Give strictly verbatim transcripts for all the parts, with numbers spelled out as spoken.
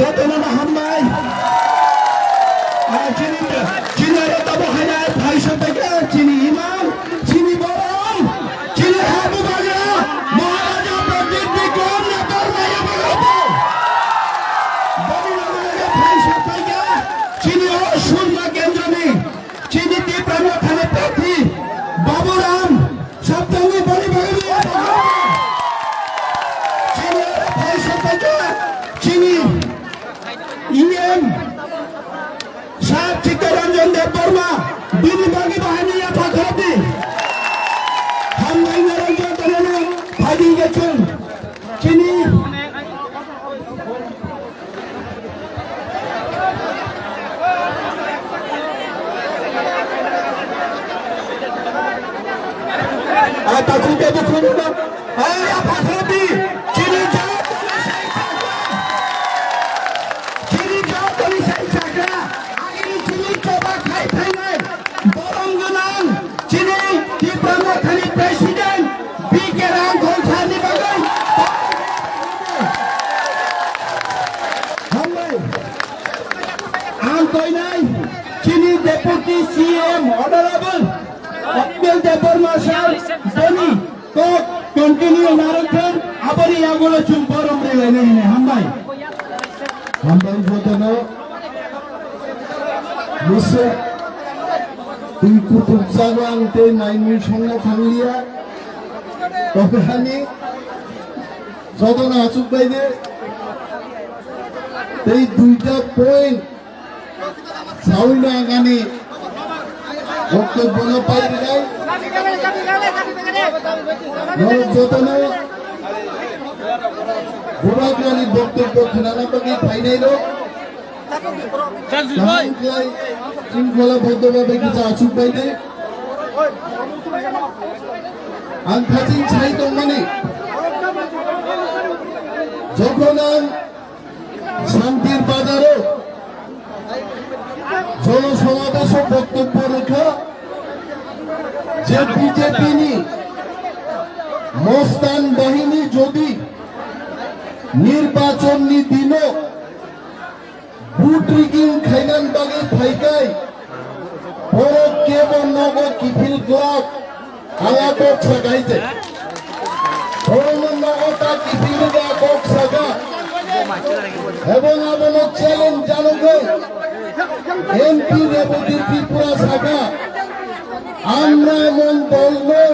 Jotono no hambai. Ah, chini, chini aro tabo hainai phaisa teke chini imam, chini borom, chini habu baga, Maharaja Pradyut Bikram Nagar maya bagapo. Bani loge loge phaisa teke chini o Surma Kendroni, chini Tipra Mothani prarthi, Baburam, Sabtani bani bagwi ya phakhordi. Chini aro phaisa teke chini E M Sir Chittaranjan Debbarma bini bagwi bahai ni ya phakhordi. Hambai Naranjan Tanano phadi gechung. Chini Ah, takhuk bai bukhuk no. Ah, ya phakhordi. Chini jawab tani sai chakra. Chini jawab tani sai chakra. Agini chini choba khai phainai. Borom gwnang. Chini Tipra Mothani President B K Rangkhol sir ni bagwi. Hambai. Ang koinai chini Deputy C M Honorable Kapil Debbarma sir, boni kok continue narwkthwng, aboni yagulo chwng borom rilainai hwnwi hambai. Hambai jotono. Misa twi kutuk jago ang tei naimung songna thangliya. Tophani jotono achuk bai de. Tei duita point Sawi nangani boktobbo no pai rinai. Norok jotono bubagrani boktobbo khwnana bagwi phainai rok. Kaham khlai chwng phola boddo babe kisa achuk bai de. Ang khaching sai tongmani. Jokhon ang Santir Bazaro jonosomabesho boktobbo rwkha je B J P ni Mostan bahini jodi nirbachon ni dino vote rigging khainan bagwi phaikai, borok kebo nogo kiphil glak. Ang a kok saka hai se. Borokno nogo ta kiphilwi a kok saka. Ebong abono challenge janogwi M P Reboti Tripura saka. Amra emon dol noi.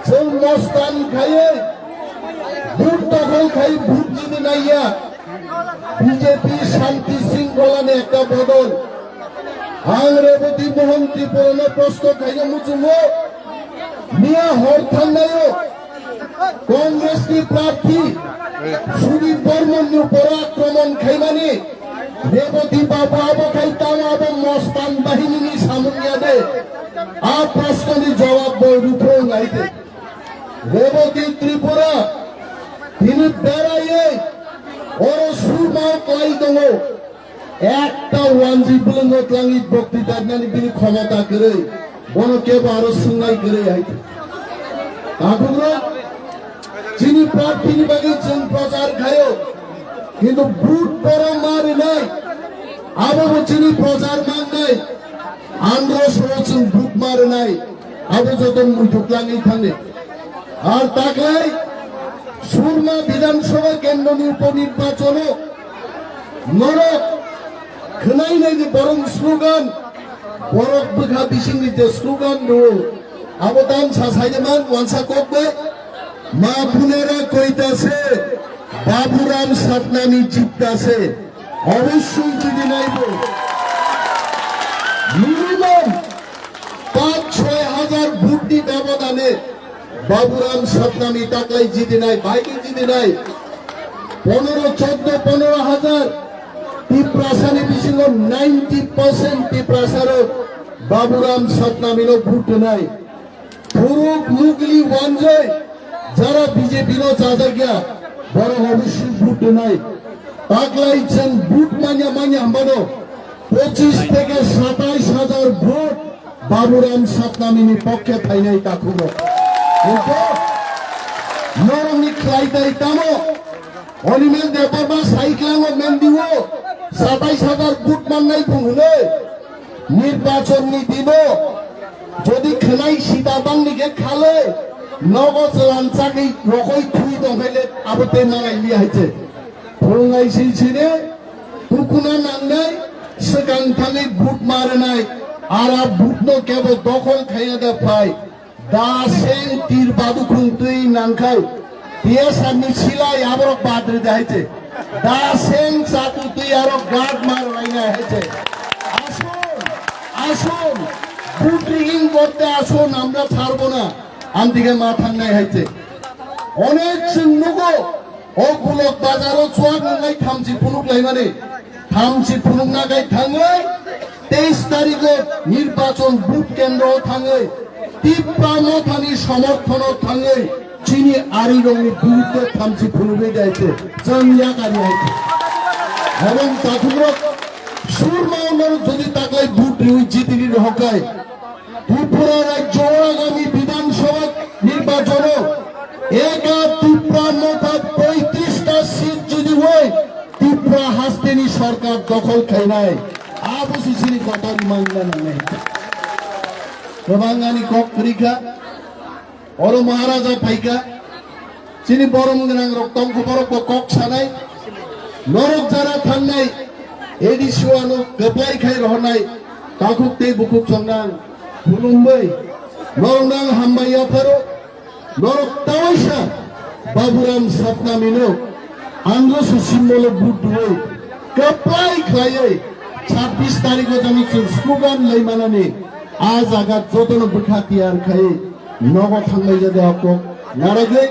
Chwng mostan khaiwi, vote dokhol khai vote nini naiya. B J P shanti shringkholani ekta bodol. Ang Reboti Mohan Tripurano proshno khaina muchungo, miya hor thangnai-o Congress ni prarthi Sudip Barman ni upor akromon khaimani Reboti babu abo khai tamo abo mostan bahini ni samung ya de? A proshno ni jawab bo rwphro nai de. Reboti Tripura tini beraiwi oro suma klai tongo. Ekta wanji bwlwngo tlangwi bokti daknani bini khomota kwrwi. Bono kebo aro swngnai kwrwi hai. Takhukno chini prarthini bagwi chwng prochar khaio. Kintu vote borok ma rwnai. Abo bo chini prochar mangnai. Andro soro chwng vote ma rwnai. Abo joto muitu tlangwi thangni. Ar taklai Surma Bidhan Sabha Kendroni uponirbachano norok Khwnai nai je borok slogan, borok bwkha bisingni je slogan rwo, abo dan sa saide man wansa kok bai, "Ma punera koita se, Baburam Satnami jipta se." Obossoi jidi naibo. Minimum pach choi hajar vote ni bebodane Baburam Satnami taklai jidinai, baikhe jidinai. Ponero, choddo, ponero hajar Tiprasani bisingo ninety percent Tiprasarok Baburam Satnamino vote rwnai. Phuruk mugli wanjoi jara B J P no chajakya, borok obossoi vote rwnai. Taklai chwng vote manya manya hambano pochis theke satais hajar vote Baburam Satnamini pokkhe phainai takhukrok. Kintu norokni khlai tai tamo? Animal Debbarma saiklango mendiwo satais hajar vote mannai bung hwnwi. Nirbachonni dino jodi khwnai sita bangni khe khalwi nogo chwlan chagwi rokoi thui tongkhaile abo tei malai liya hai se. Phungai silsile tukuna nangnai, swkang thangwi vote ma rwnai, ara vote no kebo dokhol khaiya da phai. Da seng tir badukhung twi nangkhai, T S R ni silai aborok bad rwdi hai se. Da seng chatu twi arok gad ma rwlainai hai se. Asun, asun, vote rigging korte asun, amra chharbo na, amdige ma thangnai hai se. Onek chwng nugo, O Bulok bazaro chuak nwngnai thamchi phunuk laimani. Thamchi phunuk nagai thangwi teis tarikh o nirbachon booth kendro o thangwi Tipra Mothani somorthono thangwi chini arirokni birudde thamchi phunugwi daite chwng yakari haite. Ebong takhukrok surma onor jodi taklai booth riwi jitini rohokai Tripura rajyo Agami Bidhan Sabha nirbachon o Eka Tipra Motha poitrish ta seat jodi oi Tipra hasteni sarkar dokhol khainai, abo sisini kotha rimangna nangnai. Kwbang ani kok kwrwi kha. Oro Maharaja phaikha, chini borom gwnang rok tongkha, borok bo kok sanai, norok jara thangnai, A D C o ano kwplai khai rohornai, takhuk tei bukhuk chongnang, khulumbai, norok nang hambai yapharo, norok tawaisa, Baburam Satnamino, Androsu simbolo but duoi, kwplai khlaioi, chhabbish tarikh o jani chwng slogan lai manani, a jaga jotono bwkha tiyar khai, Nogo thanglai jade o kok naragwi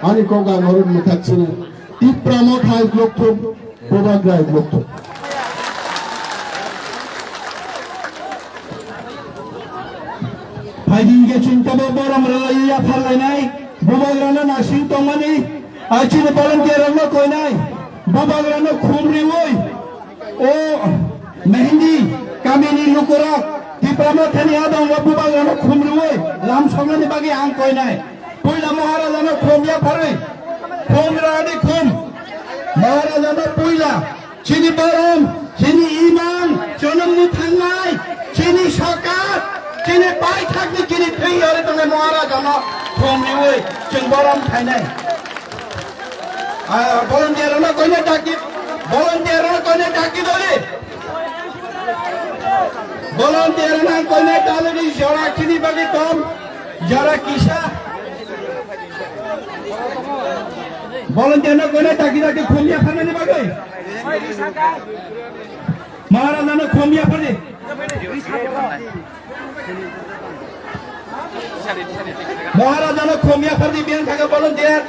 ani kok ang oro mwthak sini. Tipra Motha hai blok thum, Bubagra hai blok thum. Phaidi hingke chwng tabo borom rwlai ya pharlainai, Bubagrano nasing tongmani, a chini volunteer rokno koinai, Bubagrano khum riwi, O Mehndi kamini lukurok Tipra Mothani adongo Bubagrano khum riwi lam songnani bagwi ang koinai. Puila Maharajano khum yapharwi. Khum radi khum. Maharajano puila. Chini borom, chini imang, jonom mwthangnai, chini sokat, chini paithakni chini thwi yori tongnai Maharajano khum riwi chwng borom khainai. Ah, volunteer rokno koine daki, volunteer rokno koine daki doli. Volunteer rokno koine dali di jora chini bagwi tom, jora kisa. Volunteer rokno koine daki daki khum yapharnani bagwi. Maharajano khum yaphardi. Maharajano khum yaphardi biyang thangkha volunteer.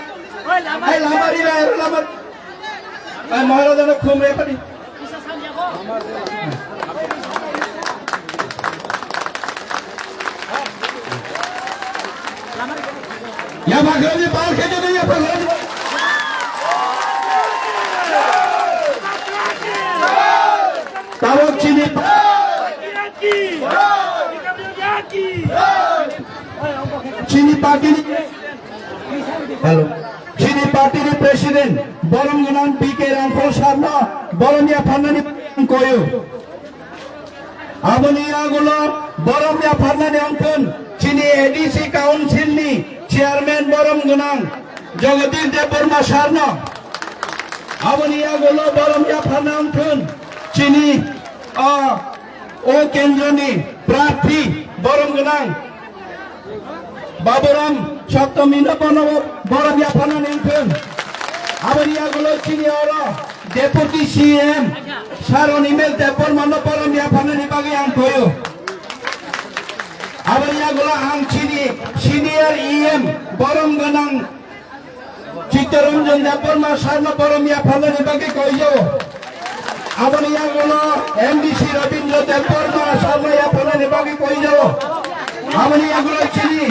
Hai lama ri bai lama. Hai Maharajano khum yaphardi. Yaphardi, par khe de yaphardi. Tabok chini pa-, chini party ni, hello, chini party ni president borom gwnang P K Rangkhol sir no borom yapharnani koyo. Aboni yagulo borom yapharnani wngthun chini A D C council ni chairman borom gwnang Jagadish Debbarma sir no. Aboni yagulo borom yapharna wngthun chini O, o kendroni prarthi borom gwnang Baburam Chottomino bono borom yapharnani wngthung. Aboni yagulo chini oro Deputy C M Sir Animesh Debbarmano borom yapharnani bagwi ang koyo. Aboni yagulo ang chini senior E M borom gwnang Chittaranjan Debbarma sarno borom yapharnani bagwi koijao. Aboni yagulo M D C Rabindra Debbarma sarno yapharnani bagwi koijao. Aboni yagulo chini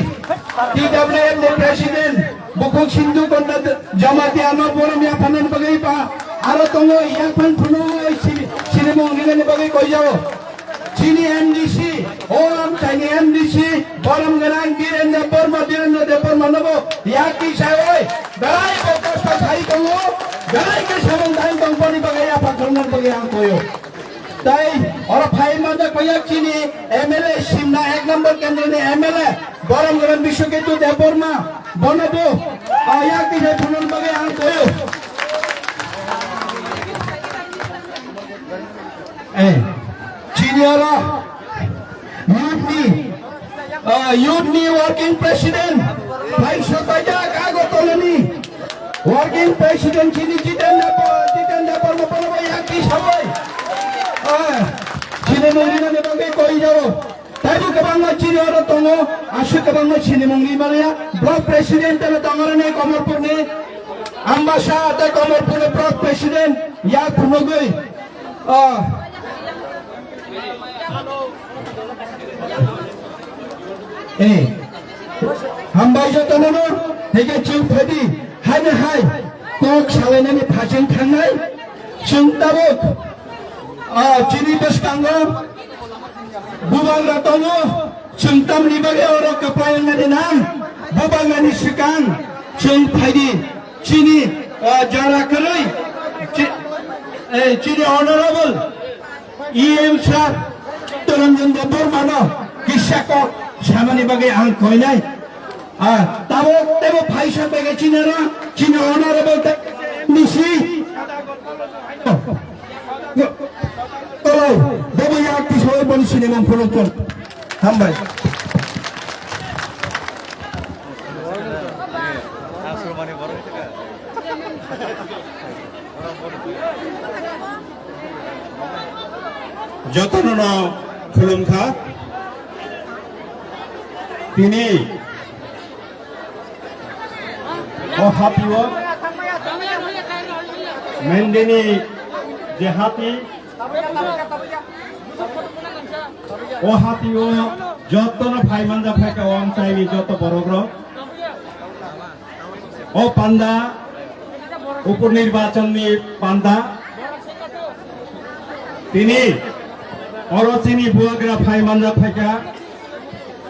T W F ni President Bukhuk Sindhu Konna Jamatia no borom yapharnani bagwi ba aro tongo yaphang phunui sini, sinimung rinani bagwi koijao. Chini M D C, o amchaini M D C, borom gwnang Birendra Debbarma, Birendra Debbarma nobo yak tisaiwi, belai bo kosto khai tongo, belai khe samung dai tongmani bagwi yapha khulumnani bagwi ang koyo. Tai oro phai manjak paiyak chini M L A Simna ek number kendroni M L A, borom gwnang Biswaketu Debbarma, bono bo, o yak tisai phunuknani bagwi ang koyo. Eh, chini oro youth ni, ah, youth ni working president, phai sotaijak Agartala ni working president chini Jiten Debbar, Jiten Debbarma bono bo yak tisaiwi. Ah, chini mungni nani bagwi koijao. Taibo kwbangma chini oro tongo, aswk kwbangma sinimung rimaliya. Block president tano tongo rani Komorpurni, Ambasa tei Komorpurni block president yak phunugwi. Ah. Eh. Hambai jotono no, hege chwng phedi, haino hai, kok salainani phaching thangnai, chwng tabuk, ah, chini bwskango, Bubagra tongo, chwng tamni bagwi oro kwplai wngnani nang, bubagrani swkang chwng phaidi, chini, ah, jara kwrwi, chi-, eh, chini honorable E M sir Chittaranjan Debbarmano kisa kok samani bagwi ang koinai. Ah, tabuk teibo phaisa bagwi chini oro, chini honorable tei M D C. Tolai, bobo yak tisoi boni sinimung phunukthung. Hambai. Jotono no khulumkha. Tini o hapio, Mendeni je hapi, o hapio jotono phai manja phaikha o amchaini joto borok rok. O panda, upor nirbachon ni panda. Tini oro chini bubagra phai manja phaikha.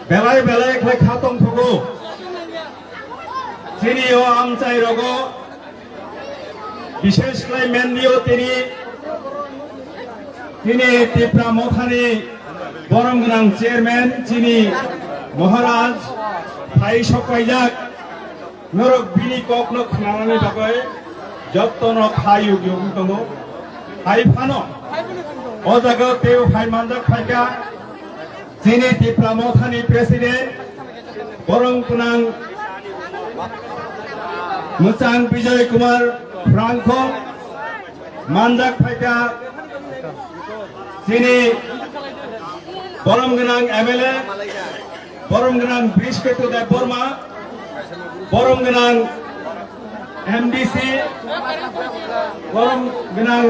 Belai belai khlai kha tongthogo. Chini o amchai rogo, bishesh khlai Mendio tini, tini Tipra Mothani borom gwnang chairman chini Maharaj phai sokpaijak. Norok bini kokno khwnanani bagwi jotono kha yug yugwi tongo. Hai phano o jaga teibo phai manjak phaikha chini Tipra Mothani president, borom gwnang Mwchang Bijoy Kumar Phrangkhong, manjak phaikha chini borom gwnang M L A, borom gwnang Brisketu Debbarma, borom gwnang M D C, borom gwnang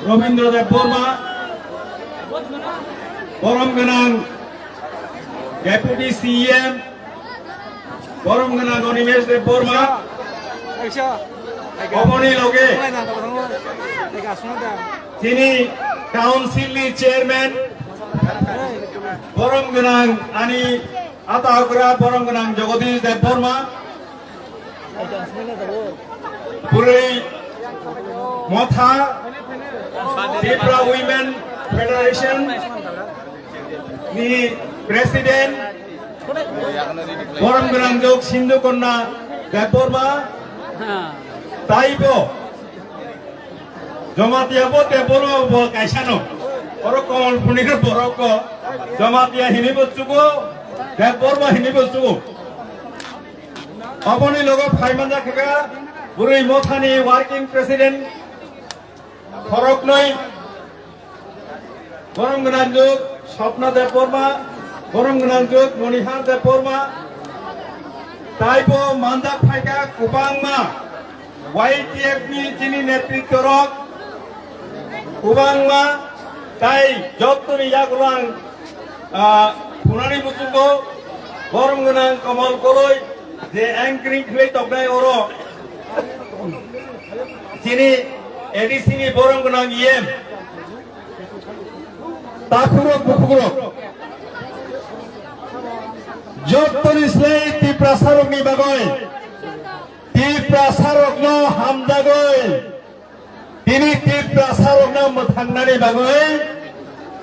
Robindra Debbarma, borom gwnang Deputy C E M, borom gwnang Animesh Debbarma, oboni loge chini council ni chairman, borom gwnang ani ata okra, borom gwnang Jagadish Debbarma, Purwi Motha, Tipra Women Federation ni president, borom gwnang jok Sindhu Konna Debbarma, taibo Jamatia bo te bono bo kaisano. Oro Kamalpurni borok ko Jamatia hini bo chugo, Debbarma hini bo chugo. Aboni logo phaimanjak kha Bwrwi Mothani working president khoroknwi, borom gwnangjwk Swapna Debbarma, borom gwnangjwk Monihar Debbarma, taibo manjak phaikha kwbangma Y T F ni chini netritworok kwbangma tai jottoni yagulang, ah, phunani muchungo borom gwnang Kamal Koloi je anchoring khlai toknai oro chini A D C ni borom gwnang E M. Takhurok bukhukrok, jottoni slai Tiprasarokni bagwi, Tiprasarokno hamjagwi, tini Tiprasarokno mwthangnani bagwi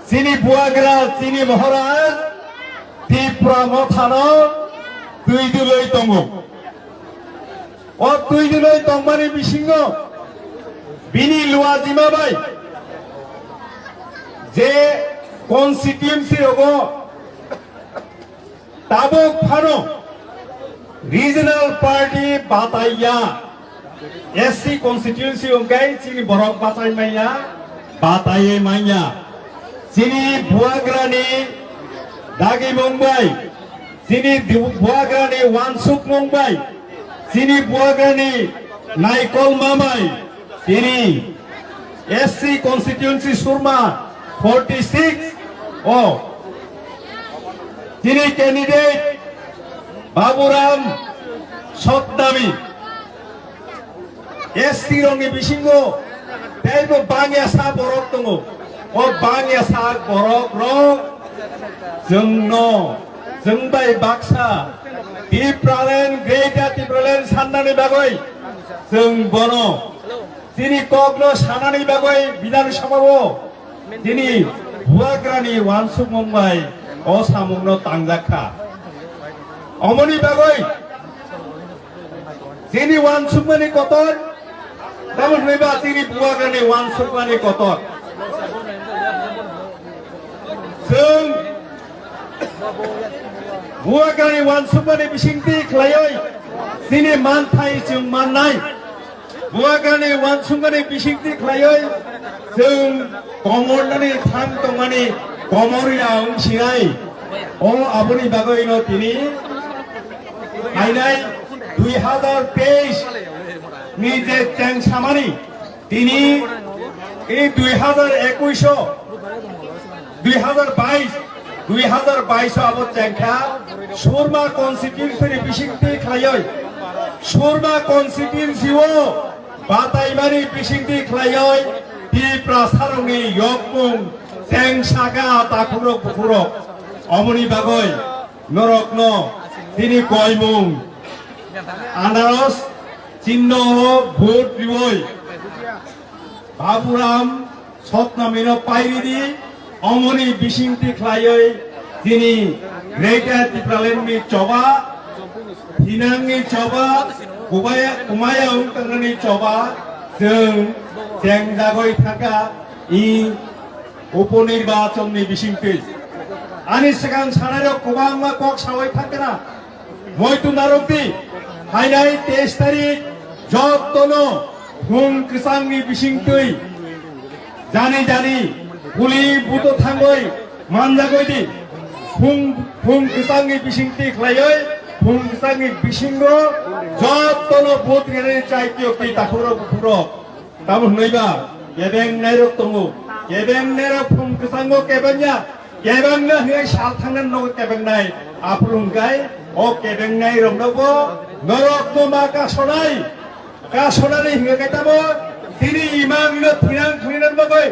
chini buagra, chini Maharaj Tipra Mothano twi dulwi tongo. O twi dulwi tongmani bisingo bini luajima bai je constituency rogo tabuk phano regional party bataiya, S C constituency wngkhe chini borok bachai manya, bataiwi manya. Chini buagrani dagimung bai, chini di-, buagrani wansukmung bai, chini buagrani naikolma bai, chini S C constituency Surma forty six o chini candidate Baburam Sotnami. S T rokni bisingo teibo bangya sa borok tongo. O bangya sa borok rok chwngno, chwng bai baksa Tipraland, Greater Tipraland sannani bagwi chwng bono chini kokno sanani bagwi Bidhan Sabhao chini buagrani wansukmung bai o samungno tangjak kha. Omoni bagwi chini wansukmani kotor, tamo hwnwi ba chini buagrani wansukmani kotor. Chwng buagrani wansukmani bisingtwi khlaiwi chini manthai chwng mannai. Buagrani wansukmani bisingtwi khlaiwi chwng komornani thang tongmani komorya wng sinai. O aboni bagwino tini phainai dui hazar teis ni je chengsamani tini e dui hazar ekuish o, dui hazar bais, dui hazar bais o abo chengkha Surma constituency ni bisingtwi khlaiwi, Surma constituency o bataimani bisingtwi khlaiwi Tiprasarokni yokmung chengsa kha takhurok bukhurok. Omoni bagwi norokno tini koimung anaros chinno o vote riwi Baburam Sotnamino pairidi, omoni bisingtwi khlaiwi chini Greater Tipraland ni choba, thinangni choba, kubaya, kumaya wng tangnani choba, chwng chengjagwi thangkha i uponirbachon ni bisingtwi. Ani swkang sanairok kwbangma kok sawi thangkha na. Moitu narwkdi, phainai teis tarik jottono phung kwchangni bisingtwi jani jani puli buto thangwi manjagwi di. Phung, phung kwchangni bisingtwi khlaiwi, phung kwchangni bisingo jottono vote rinani chaitio twi takhurok bukhurok. Tamo hwnwi ba, kebeng nairok tongo, kebeng nairok phung kwchango kebeng ya, kebeng na hwnwi sal thangna nogo kebeng nai, aphuru hwnkhe o kebeng nairokno bo norokno ma kasonai, kasonani hwnwi khe tamo chini imangno thinang khwlwinani bagwi,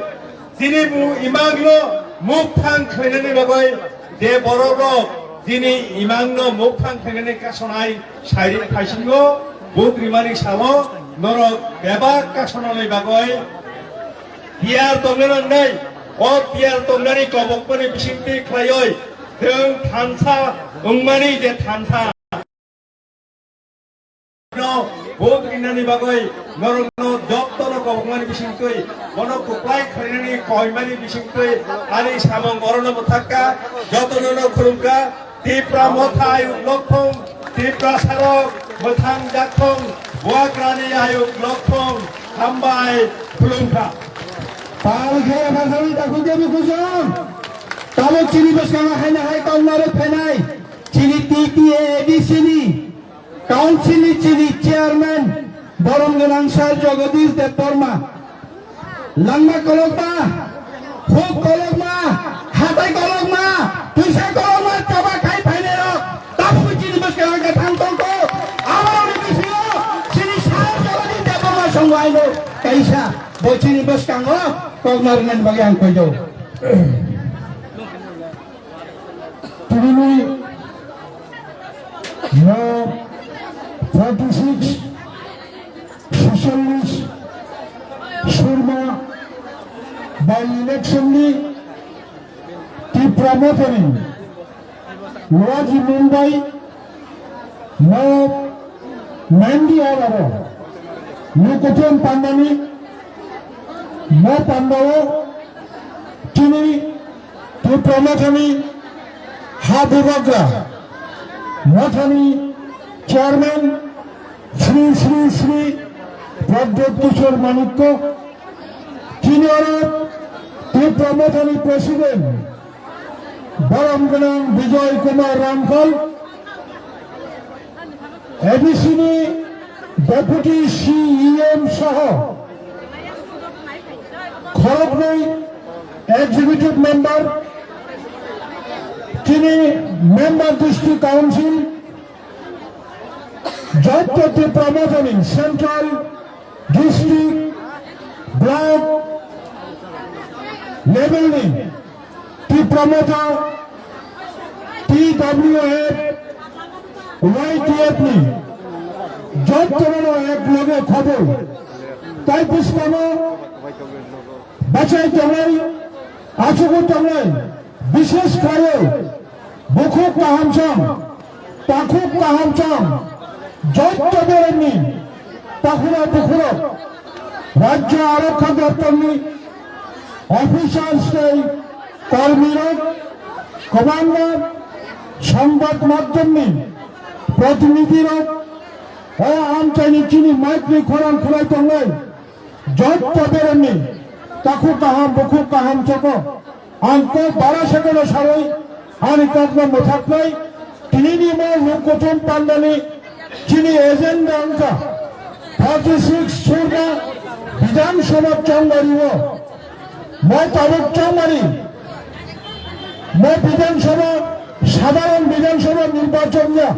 chini mu-, imangno mukthang khwlwinani bagwi je borok rok chini imangno mukthang khwlwinani kasonai, Sairik phaisingo, vote rimani salo, norok bebak kasonani bagwi tiyar tongna nangnai, o tiyar tongnani kobokmani bisingtwi khlaiwi, chwng thansa wngmani je thansa no Vote rinani bagwi norokno jotono kobokmani bisingtwi, bono kwplai khlainani koimani bisingtwi ani samung orono mwthakka, jotono no khulumkha. Tipra Motha ayuk lokthong, Tipra sarok mwthang jakthong, Buagrani ayuk lokthong, hambai khulumkha. Pal khe bazarwi takhuk debi kujam. Tabuk chini bwskango haino hai kok narwk phainai chini T T A A D C ni Council ni chini chairman borom gwnang sir Jagadish Debbarma. Langma kolokma, huk kolokma, hatai kolokma, twisa kolokma, choba khai phainai rok. Tabuk chini bwskango kwthang tongkho. Abo ni bisingo chini sir Jagadish Debbarma songwai no kaisa. Bo chini bwskango kok narwknani bagwi ang koido. Tini no forty six, sixchollish, Surma by election ni Tipra Mothani Lower Mumbai no Nandi Oraro Nukutum Pandani mo pandao chini Tipra Mothani Habubagra Mothani chairman Sri Sri Sri Pradyot Kishore Manikya, chini oro Tipra Mothani president borom gwnang Bijoy Kumar Ramphal, A D C ni deputy C E M soho khoroknwi executive member, chini member district council, jotto Tipra Mothani central, district, block level ni Tipra Motha, T W F, Y T F ni jotto no ek loge khobor. Tai bwskango bachai tongnai, achugo tongnai, bishesh khlaiwi bukhuk kahamcham, takhuk kahamcham, jotto beremni takhura bukhurok, Rajya Arokha Doptor ni officers tei kormirok, commander, songbad madhyam ni protinidhirok, o amchaini chini mic ni khorang khwlai tongnai, jotto beremni takhuk kaham, bukhuk kaham choko. Ang kok bara sekono saroi ani kokno mwthaknai, tinini mo Nukutum Pandani chini agenda wngkha forty six Surma Bidhan Sabha Chongmari o. Mo tabuk Chongmari, mo Bidhan Sabha sadharon Bidhan Sabha nirbachon ya,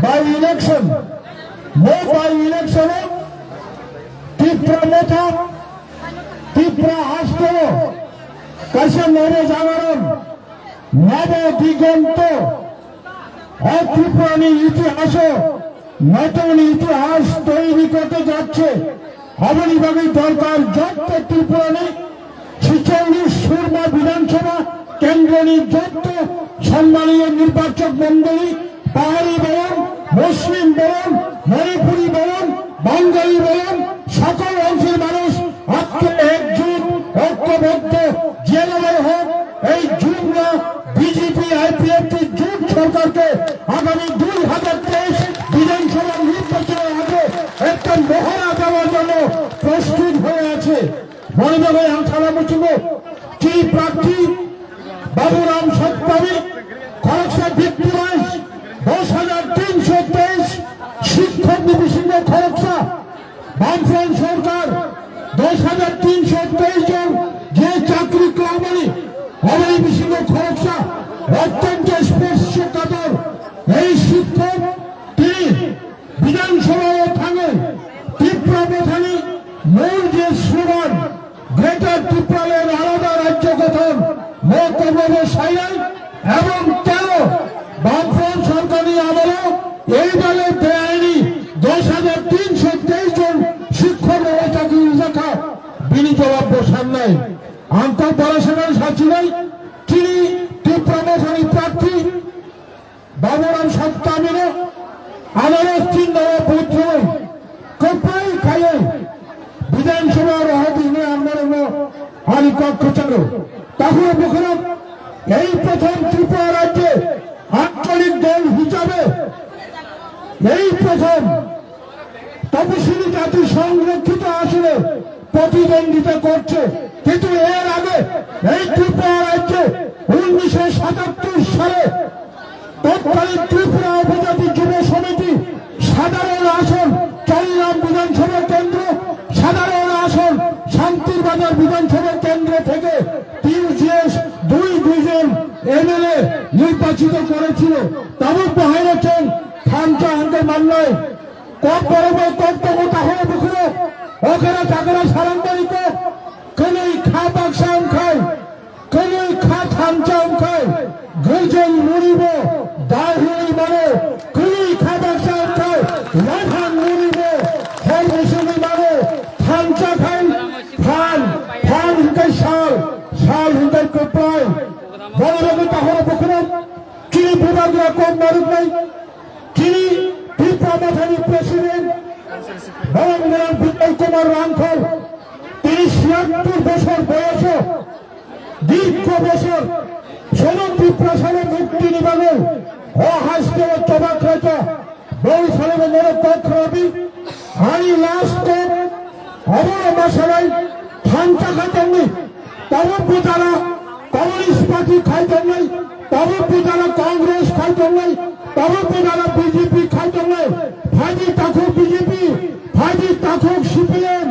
by election, mo by election o Tipra Motha, Tipra hasteo kaisa nobo jagaron, nobo digonto, o Tripurani itihaso notoni itihas toiri korte jacche. Aboni bagwi dorkar jotto Tripurani ছেচল্লিশ সুরমা বিধানসভা কেন্দ্রনি যত সম্মানীয় নির্বাচক মণ্ডলী, পাহাড়ি বলুন, মুসলিম বলুন, মণিপুরি বলুন, বাঙালি বলুন, সকল অংশের মানুষ আজকে একজোট, ঐক্যবদ্ধ, যেভাবে হোক এই জুমলা বিজেপি আইপিএফটি জোট সরকারকে আগামী দুই হাজার তেইশ বিধানসভা নির্বাচনের আগে একটা মহড়া দেওয়ার জন্য প্রস্তুত হয়ে আছে। Boni bagwi ang sana muchungo, chini prarthi Baburam Satpami, khoroksa victimize, dos hajar tinsho teis, shikkok ni bisingo khoroksa, Bamfront sorkar, dos hajar tinsho teis jon je chakri kwlangmani, aboni bisingo khoroksa, ottonto special kator, ei shikkok, tini Bidhan Sabha o thangwi Tipra Mothani mul je slogan, Greater Tipraland alada rajyo gothon, mo kobobo sainai, ebong telo Bamfront sorkarni amolo ei dale beaini dos hajar tinsho teis jon shikkok rok chakri rijak kha, bini jawab bo sannai. Ang kok bara sanai sachinai, chini Tipra Mothani prarthi, Baburam Satpamino, anaros tin dao vote rwi, রহত হয়ে আমরা রইল আলী কক্ষ চালু। তখন বলছিলাম, এই প্রথম ত্রিপুরা রাজ্যে আঞ্চলিক দল হিসাবে এই প্রথম তপশিলি জাতি সংরক্ষিত আসনে প্রতিদ্বন্দ্বিতা করছে। কিন্তু এর আগে এই ত্রিপুরা রাজ্যে উনিশশো সাতাত্তর সালে তৎকালীন ত্রিপুরা উপজাতি যুব সমিতি সাধারণ আসন চৌরিগ্রাম বিধানসভা কেন্দ্র, সাধারণ আসন শান্তির বাজার বিধানসভা কেন্দ্র থেকে টিউজিএস দুই দুইজন এমএলএ নির্বাচিত করেছিল। তাবুক বাহাইরচং থামচা হাঙ্গে মান্নাই, কম বড় বড় কম তখন তাহলে বুকুরো, ওখানে থাকলে সারাং বাড়ি কম, কেনই খা বাক্সা ওখাই, Kwnwi kha thansa wngkhai, gwijil muribo dahirwi mano, kwnwi kha baksa wngkhai, wahan muribo hor bisingwi mano, thansa khai phan, phan hwnkhe sal, sal hwnkhe kwplai. Borok rokni tahoro bukhurok chini bubagra kok narwknai. Chini Tipra Mothani President, Bhaban Garam Bijoy Kumar Rangkhol, tini siyattur bosor boyoso, dirgho bosor, sono Tiprasano muktini bagwi, o haste o choba khlaika, boni salebe noro kok khrabi, ani last kok, abono masalai, thansa kha tongni, Tabuk bujala Communist Party khai tongnai, tabuk bujala Congress khai tongnai, tabuk bujala B J P khai tongnai, phaidi takhuk B J P, phaidi takhuk C P M,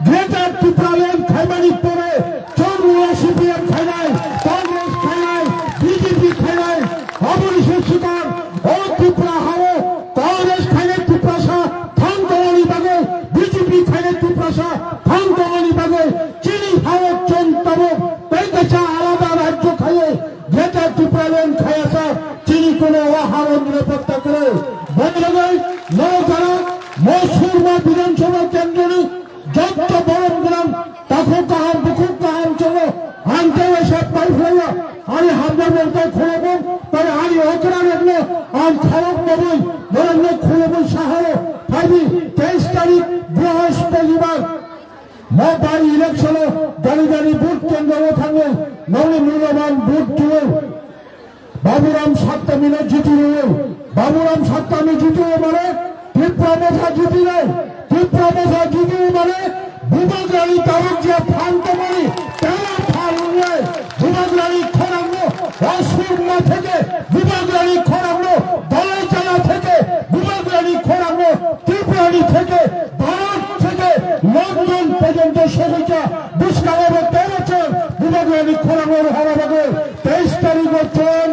Greater Tipraland khaimani pore, chwng C P M khainai, Congress khainai, B J P khainai, aboni se swkang, o Tripura hao Congress khainai Tiprasa thang tongmani bagwi, B J P khainai Tiprasa thang tongmani bagwi, Chini hao chwng tabuk tei kaisa alada rajyo khaiwi Greater Tipraland khayasa chini kuno o hao nirapotta kwrwi. Boni bagwi no jara mo Surma Bidhan Sabha kendroni jotto borom gwnang takhuk kaham bukhuk kaham chwngno ang tei waisa pai phlaiya. Ani hamjakmung tei khulumung tei ani okra rokno ang kharok nobwi norokno khulumwi sahao phaidi teis tarik Brihosporibar. Mo by election o gari gari vote kendro o thangwi nongni mulyaban vote rwwi Baburam Saptamino jiti rwwi. Baburam Saptami jiti rwwi mane Tipra Motha jiti nai. Tipra Motha jiti rwwi mane Bubagrani tabuk je phan tongmani tela phan wngnai. Bubagrani khorangno o Surma theke, Bubagrani khorangno Dolaijala theke, Bubagrani khorangno Tiprani theke, Bharat theke London porjonto sogwija, bwskango bo tero chwng Bubagrani khorangno rohorna bagwi teis tarikgo chwng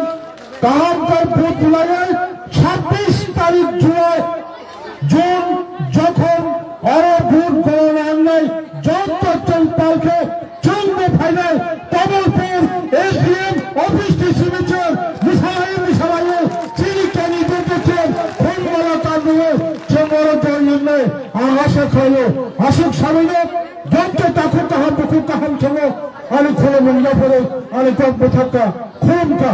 kaham khe vote rwlaiwi sabbis tarik July June jokhon oro vote gorana wngnai, joto chwng pal khe chwngbo phainai, Kamalpur S D M office ni simi chwng mwsalai mwsalai chini candidate chwng phone mala kanwi chwng oro join wngnai. Ang asa khlaio, aswk sabaino joto takhuk kaham bukhuk kaham chwngo ani khulumung yapharo ani kok bwthakka khulumkha.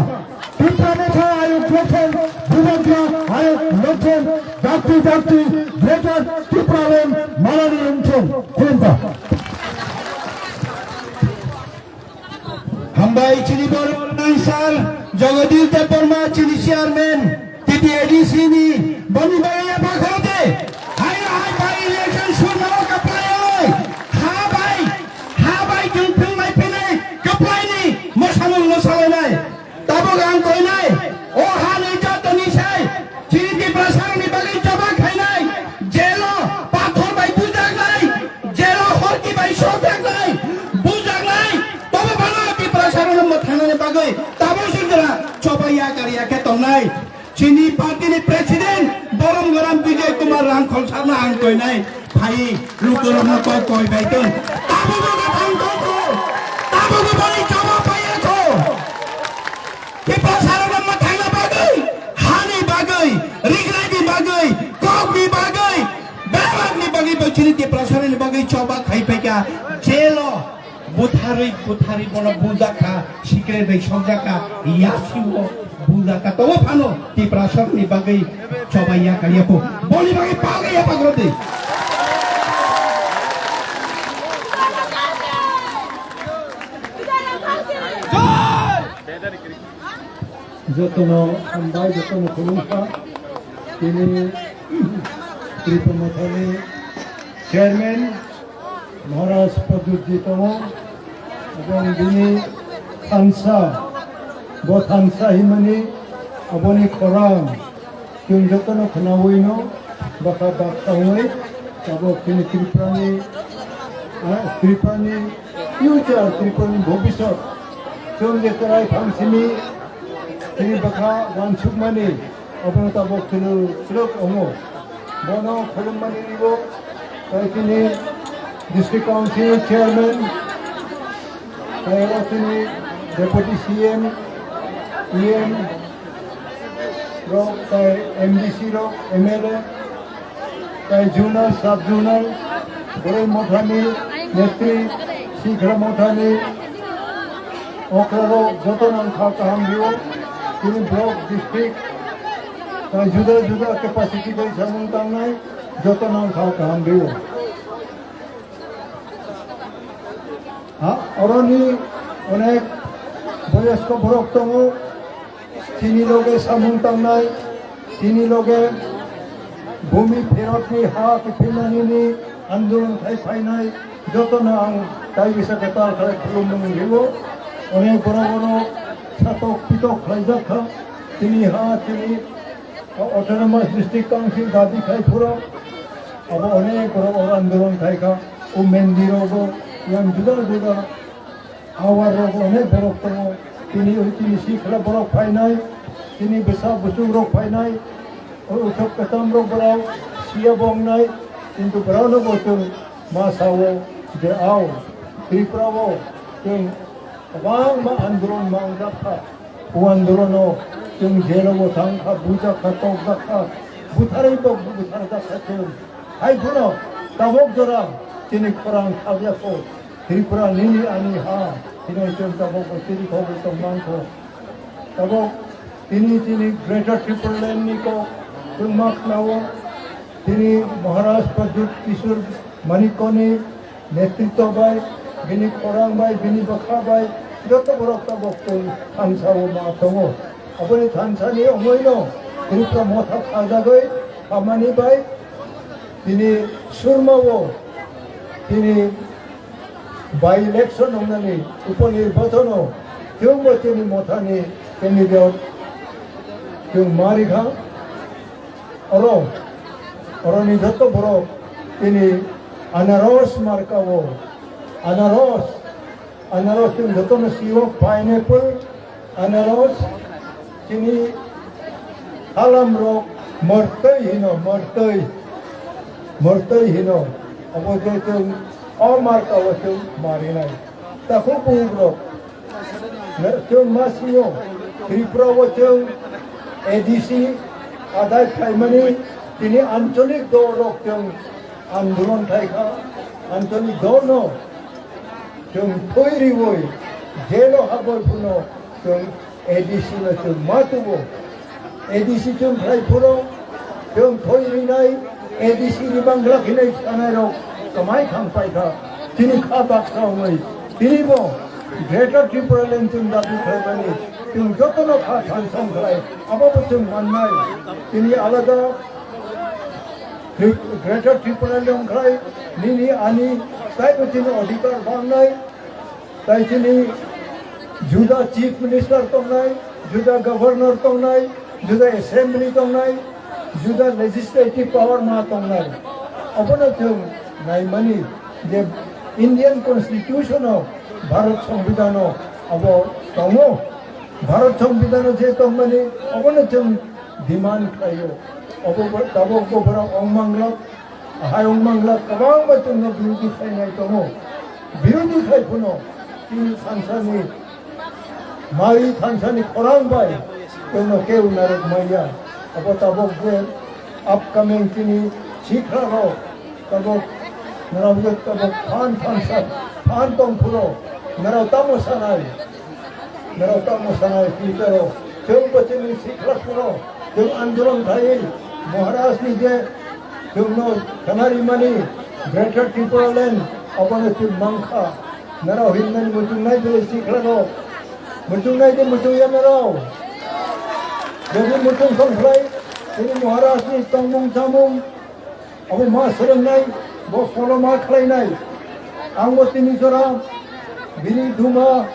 Tipra Motha ayuk lokhon, Bubagra ayuk lokhon, dakti dakti, Greater Tipraland manani wngthung. Khulumkha. Hambai chini borok nai sir, Jagadish Debbarma chini chairman, T T A D C ni, boni bai ya bakha de. Hai hai bai election surnao kaplai oi. Ha bai, ha bai jung phung mai phinai kaplai ni, mosamung mosalai nai. Tabuk ang koinai, o hani jotoni sai, chini Tiprasarokni bagwi choba khainai, jelo pathor bai bujaknai, jelo horki bai sokjaknai, bujaknai, tobo phano Tiprasarokno mwthangnani bagwi tabuk swijwra choba yakar yakhe tongnai. Chini party ni president Borom Goram Bijoy Kumar Rangkhol sarno ang koinai, phai lukurokno kok koi bai tong. Tabukbo kwthang kok kho, tabukbo boni choba pai kho. Tiprasarokno mwthangna bagwi, hani bagwi, rigraini bagwi, kokni bagwi, bebakni bagwi bo chini Tiprasarokni bagwi choba khai phaikha, jelo butharwi butharwi bono bujakha, sikre bai sokjakha, yasiwo bujakha, tobo phano Tiprasarokni bagwi choba yakar yapho, boni bagwi pagwi yapakrodi. Jotono hambai, jotono khulumkha. Tini Tripura Mothani Chairman Maharaj Pradyut ji tongo, ebong bini thansa, bo thansa himani aboni khorang chwng jotono khwnawino bwkha bak tangwi tabuk chini Tripurani, ah, Tripurani future, Tripurani bhobishyot chwng je chwrai phangsimi chini bwkha wansukmani abono tabuk chwng swrwk omo. Bono khulummani ribo, tei chini District Council Chairman, tei oro chini Deputy C M, E M rok, tei M D C rok, M L A, tei Zonal, Sub Zonal, Boroi Mothani Netri, Sikra Mothani Okra rok joto nang kha kaham rio, chini block, district, tei juda juda capacity bai samung tangnai joto nang kha kaham rio. Ha, oroni onek boyosko borok tongo, chini loge samung tangnai, chini loge bumi pherotni ha kiphilnani ni andolon khai phainai jotono ang tai bisa kwtal khlai khulumung rio. Onek borok oro satok pitok khlaijak kha, chini ha, chini Autonomous District Council dabi khai phuro abo onek borok oro andolon khai kha. O Mendi rogo yang juda juda awar rogo onek borok tongo. Tini, tini sikla borok phainai, tini bwsa bwswk rok phainai, o usok kwcham rok borok siya bongnai, kintu borok no bo chwng ma sao je ao Tripura o chwng kwbangma andolon mangjak kha. O andolono chwng jelo bo thang kha, bujak kha, tokjak kha, butharwi bo butharjak kha chwng. Hai phano tabok jora chini khorang khabya kho, Tripura nini ani ha, hinwi chwng tabok bo chiri khogwi tong man kho. Tabok tini chini Greater Tipraland ni kok chwng ma khnao, tini Maharaj Pradyut Kishore Manikya ni netritwa bai, bini khorang bai, bini bwkha bai, joto borok tabok chwng thansa o ma tongo. Aboni thansa ni omoino Tripura motha khajagwi khamani bai, tini surma o, tini by election wngnani upo nirbachon o, chwngbo tini mothani candidate chwng ma rikha. Oro, oroni joto borok tini anaros marka o, anaros, anaros chwng jotono sio, pineapple, anaros, chini halam rok mortoi hino, mortoi, mortoi hino, abo je chwng o marka o chwng marinai. Takhuk bumung rok, chwng ma sio, Tripura o chwng A D C adai khlaimani tini ancholik dol rok chwng andolon khai kha, ancholik dol no chwng thwi riwi jelo habwi phano chwng A D C no chwng ma tubo. A D C chwng khlai phuro chwng thwi rinai, A D C ni bangla khinai sanai rok kamai khang pai kha. Chini kha baksa wngwi tini bo Greater Tipraland chwng dabi khlaimani chwng jotono kha thansong khlai, abo bo chwng mannai. Tini alada Tri-, Greater Tipraland wngkhlai nini ani taibo chini odhikar bangnai. Tai chini juda chief minister tongnai, juda governor tongnai, juda assembly tongnai, juda legislative power ma tongnai. Abono chwng naimani je Indian Constitution o, Bharat Songbidan o abo tongo. Bharat Songbidan o je tongmani abono chwng demand khlaio. Obo bo-, tabok bo borok ong manglak, ahai ong manglak, kwbangma chwngno birodhi khlainai tongo. Birodhi khai phano chini thansani, mari thansani khorang bai chwngno keu narwk manya. Obo tabok je upcoming chini sikha rok tabok, norok je tabok phan thansa, phan tong phuro, norok tamo sanai? Norok tamo sanai future o? Chwng bo chini sikla phuro, chwng andolon khai Maharaj ni je chwngno khana rimani Greater Tipraland, abono chwng mankha. Norok himnani muchungnai de sikla rok, muchungnai de muchungya norok? Jodi muchung tongkhlai, tini Maharajni tongmung chamung, abo ma swrwngnai, bo follow ma khlainai. Ang bo tini jora bini duma,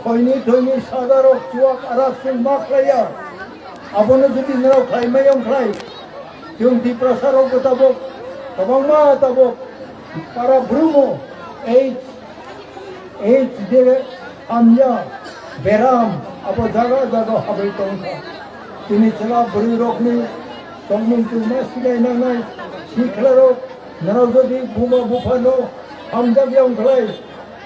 khoini thoini sadarok chuak arak chwng ma khlaiya. Abono jodi norok khlaimai wng khlai, chwng Tiprasa rok bo tabok, kwbangma tabok, para brumo, ei Ei je hamya beram abo jaga jaga habwi tongkha. Tini chwla bwrwi rokni tongmung chwngma sinai nangnai sikla rok, norok jodi buma buphano hamjak yang khlai,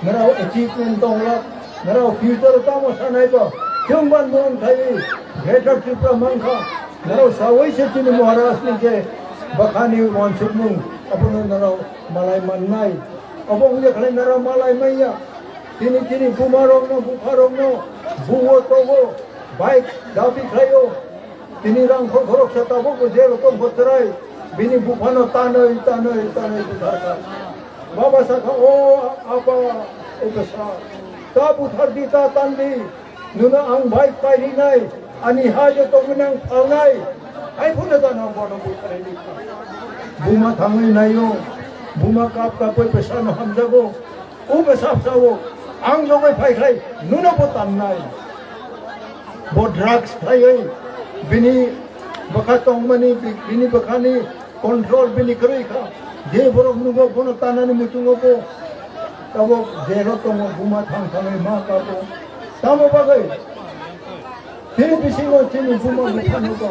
norok achievement tonglak, norok future tamo sanai ba chwng ban mon thai Greater Tripura mankha, norok sawi se chini Maharaj ni je bwkhani wansukmung abono norok malai mannai. Obo wngya khlai nara malai manya. Tini tini buma rokno, bupha rokno, buo togo, bike dabi khlaio. Tini rang khor khorok sa tabuk bo jero tong kho chwrai. Bini buphano tanoi, tanoi, tanoi butharkha. Baba sakha, "O apa, o bwsa, ta buthar di, ta tan di." Nwno ang bai pairinai, ani ha je tongwi nang phalnai, hai phano jana bono butharwi rikha. Buma thangwi naio, buma kap kapwi bwsano hamjago, o bwsa sao, ang jogoi phaikhai, nwno bo tannai. Bo drugs khaiwi, bini bwkha tongmani, bi-, bini bwkhani control bini kwrwi kha. Je borok nugo bono tanani muchungo bo tabok jero tongo, buma thang thangwi ma kapo. Tamo bagwi? Chini bisingo chini buma bupha nugo.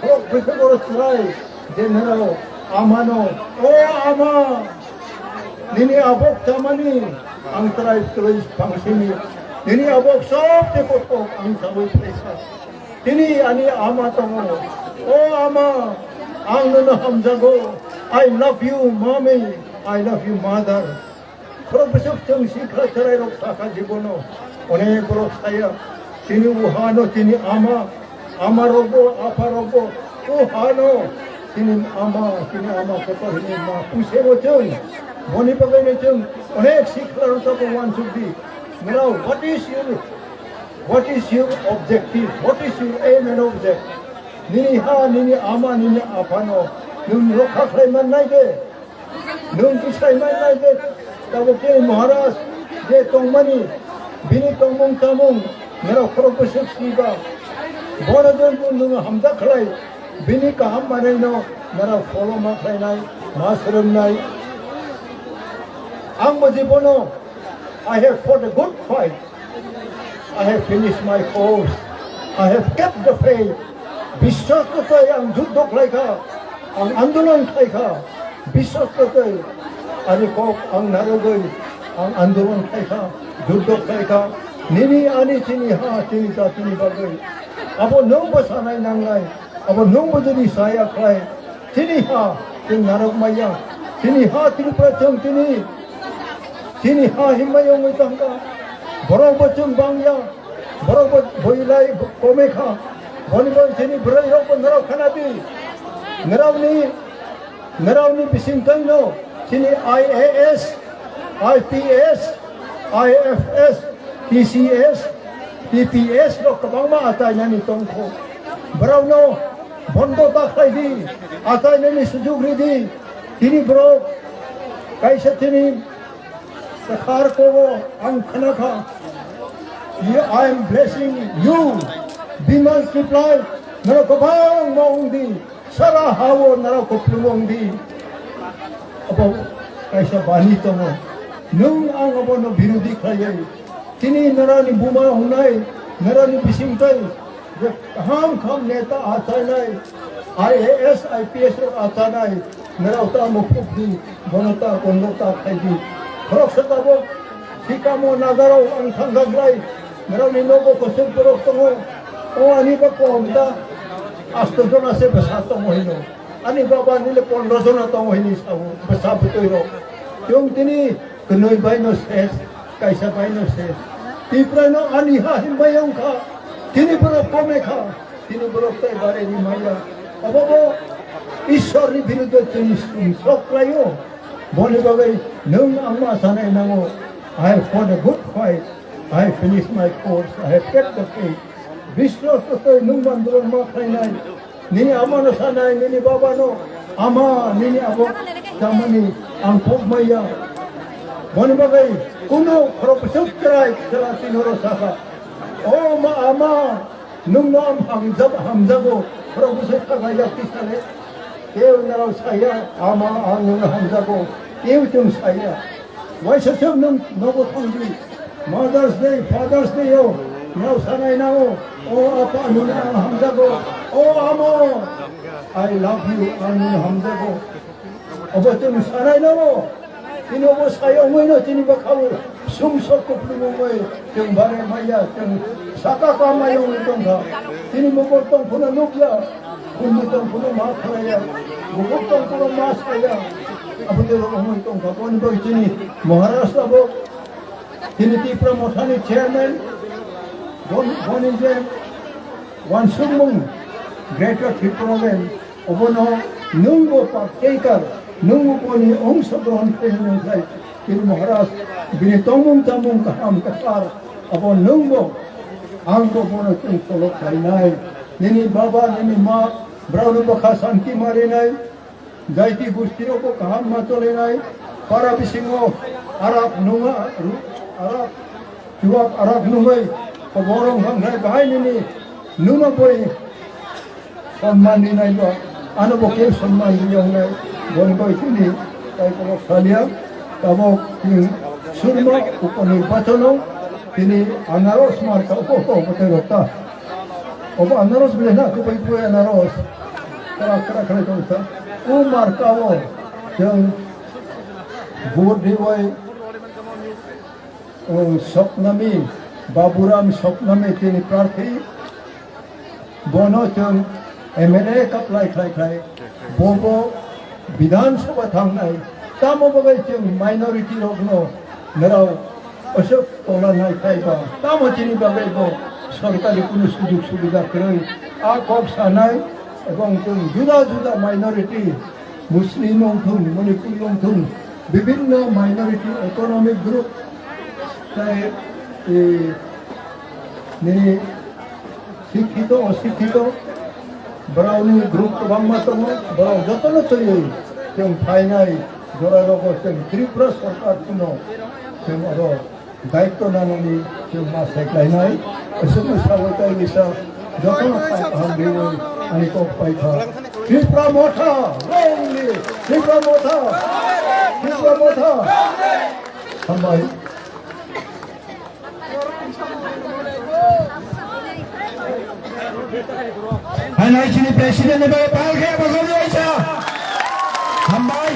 Borok bwkha borok chwrai je nero amano, "O ama, nini abok chamani ang trai trai phangsini. Nini abok sob te kothok ang chawi phaisa." Tini ani ama tongo. "O ama, ang nono hamjago. I love you, mommy. I love you, mother." Khorok bwswk chwng sikha chwrairok sakha jibono. Onek borok saya. Tini o hano tini ama, ama rokbo, apa rokbo. O hano tini ama, tini ama kotor hini ma. Pusebo chwng. Boni bagwino chwng onek sikha rok tabok wansukdi. Now, what is your What is your objective? What is your aim and object? Nini ha, nini ama, nini aphano nwng rokha khlai mannai de? Nwng kisai mannai de? Tabuk khe Maharaj je tongmani, bini tongmung chamung norok khorok bwswk siba. Bono jwng nwng hamjak khlai, bini kaham manaino norok follow ma khlainai, ma swrwngnai. Ang bo je bono, I have fought a good fight. I have finished my course. I have kept the faith. Biswas kwtwi ang juddo khlaikha, ang andolon khlaikha. Biswas kwtwi ani kok ang narwgwi ang andolon khlaikha, juddo khlaikha. Nini ani chini ha chini jatini bagwi abo nwng bwsanai nangnai. Abo nwng bo jodi saya khlai, chini ha chwng narwk maya, chini ha Tripura chwng tini, chini ha himbai wngwi tongkha, borok bo chwng bangya, borok bo boilai kome kha, boni bo chini bwrwi rok bo narwk khana di, narwkni Nirokni bisingtwino chini I A S, I P S, I F S, T C S, T P S rok kwbangma achainani tongkho. Borokno bondo ta khlai di, achainani sujuk ri di. Tini borok kaisa tini Kwthar kogo ang khna kha. You, I am blessing you. Bimal Kiplai, norok kwbangma wng di. Sara hao norok kupulung wng di. Abo kaisa bani tongo. Nwng ang abono birodi khlaiwi. Tini norokni buma wngnai, norokni bisingtwi. Je kaham kaham neta achainai, I A S, I P S rok achanai, nirok ta muphuk di, bono ta kondo ta khai di. Khoroksa tabuk sikamo nagarok ang thangkha glai, nirokni nogo kosok borok tongo, o ani ba kom ta, asto jona se bwsa tongo hino. Ani baba nile pondro jona tongo hini sao, bwsa bwtwi rok. Chwng tini kwnwi bai no ses, kaisa bai no ses. Tiprano ani ha himbai wngkha, tini borok kome kha. Tini borok tai bare ni maya. Obo bo Ishwar ni biruddhe tini sumsok khlaio. Boni bagwi nwng ang ma sanai nango. I have fought a good fight. I have finished my course. I have kept the faith. Biswas twi nwng mandrok ma khlainai. Nini amano sanai, nini babano, "Ama, nini abo chamani ang kok maya." Boni bagwi kuno khorok bwswk chwrai chwla tini oro sakha, "O ma, ama, nwngno ang hamjak-, hamjago." Khorok bwswk sakha, "Yakti sale, tei naro saya, ama, ang nwngno hamjago." Tei chwng saya. Waisa se nwng nogo thangdi. Mother's Day, Father's Day o, nao sanai nao, "O apa, nwng ang hamjago. O amo, I love you, ang nwng hamjago." Obo chwng sanai nao. Tini obo sai ongwi no tini bwkhao sum sok kupulung ongwi chwng bare maya, chwng saka kamai ongwi tongkha. Tini mokol tongphano nukya. Khumbu tongphuru ma khlaiya, bukhuk tongphuru ma saya. Abo de rok wngwi tongkha. Boni bagwi chini Maharaj tabuk, chini Tipra Mothani chairman, bon-, boni je wansukmung Greater Tipraland, obono nwngbo partaker, nwngbo boni ongsogrohon khlai hwnwi khlai. Chini Maharaj, bini tongmung chamung kaham kwthar, abo nwngbo, angbo bono chwng follow khlainai. Nini baba, nini ma, borokno bwkha santi marinai, jaiti gustirokbo kaham ma cholinai, para bisingo arak nunga, ru-, arak chuwak arak nungwi koborok wngkha khlai bahai nini nwngno boi Sonman rinai ba, ano bo khe sonman riya wngnai, boni bai tini tai kolok salia, tabok tini surma upo nirbachono tini anaros marka upo upo upo tei rokta. Obo anaros bile na, kubai kubai anaros. Kara kara kara tongsa. O marka o chwng vote riwai, o Soknami, Baburam Soknami tini prarthi. Bono chwng M L A kaplai khlai khlai, bobo Bidhan Sabha thangnai, tamo bagwi chwng minority rokno norok aswk tola nai khlai ba, tamo chini bagwi bo sorkari kunu sujug subida kwrwi, a kok sanai, ebong chwng juda juda minority, Muslim wng thung, Manipuri wng thung, bibhinno minority economic group, tei, eh, nini Sikhito, osikhito, borokni group kwbangma tongo, borok jotono twiwi chwng phainai jorarogo chwng Tripura sorkar phano chwng oro daityo nanani chwng ma sai khlainai. Aswkno sawi tei misa jotono kha kaham riwi ani kok pai kha. Tripura Motha, long live! Tripura Motha! Tripura Motha! Hambai. Hai nai chini president ni bai pal khe bosong ni aisa. Hambai.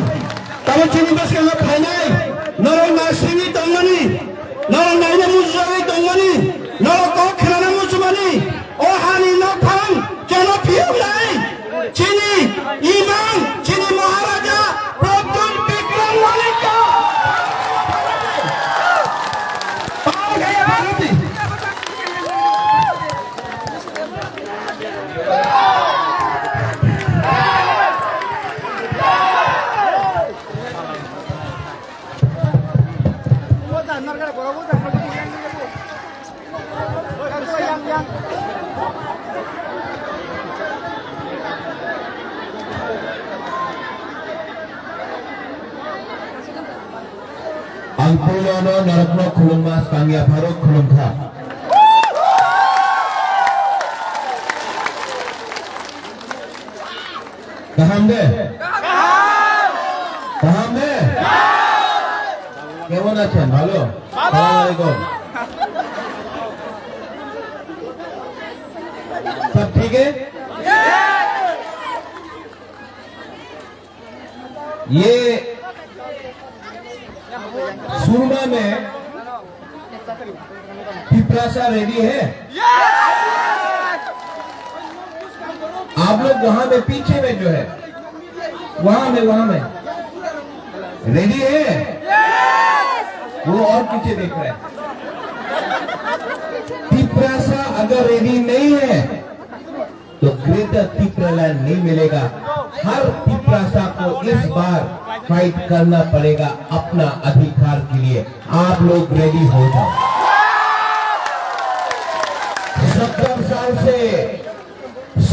Tamo chini bwskango phainai. Norok nasingwi tongmani. Norok naina mujurwi tongmani. Norok kok khnana mujumani. O hani nokphang chwngno phiyok nai. Chini imang, chini Maharaja Pradyut Bikram Manikya. Pal khaya Bharati. Ang puilano norokno khulumma swkang yapharo khulumkha. Kaham de? Kaham de? Kemon achen? Bhalo? Salam alaikum. Sab thik hai? Ye surma mein Tiprasa ready hai? आप लोग वहां में पीछे में जो है, वहां में, वहां में रेडी है? वो और पीछे देख रहे हैं। तिपरासा अगर रेडी नहीं है, तो ग्रेटर तिपरालैंड नहीं मिलेगा। हर तिपरासा को इस बार फाइट करना पड़ेगा अपना अधिकार के लिए। आप लोग रेडी हो जाओ। सत्तर साल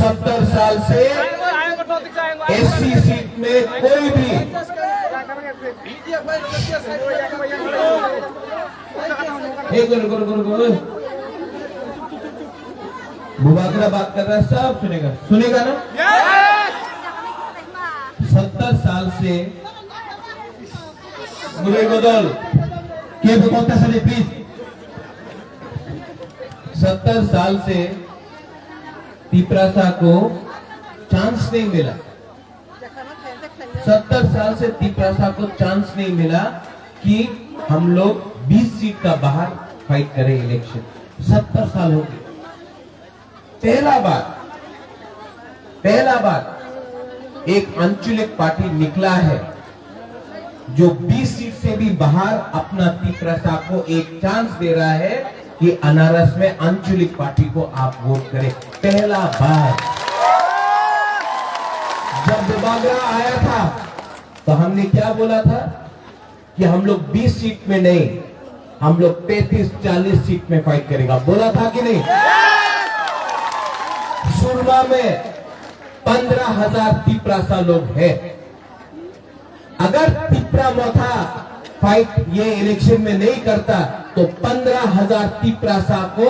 सत्तर साल से एससी सीट में कोई भी एक मिनट, रुको, रुको, रुको, रुको। बुबागरा बात कर रहा है, सब सुनेगा, सुनेगा ना? सत्तर साल से मुरली बदल, के भी बोलता सर, प्लीज। सत्तर साल से तिपरासा को चांस नहीं मिला। सत्तर साल से तिपरासा को चांस नहीं मिला कि हम लोग बीस सीट का बाहर फाइट करें इलेक्शन। सत्तर साल हो गए। पहला बार, पहला बार एक आंचलिक पार्टी निकला है जो बीस सीट से भी बाहर अपना तिपरासा को एक चांस दे रहा है कि अनारस में आंचलिक पार्टी को आप वोट करें। पहला बार जब बुबागरा आया था तो हमने क्या बोला था कि हम लोग बीस सीट में नहीं, हम लोग पैंतीस चालीस सीट में फाइट करेगा, बोला था कि नहीं? सुरमा में पन्द्रह हजार तिपरासा लोग है। अगर तिपरा मोथा फाइट ये इलेक्शन में नहीं करता तो पन्द्रह हजार तिपरासा को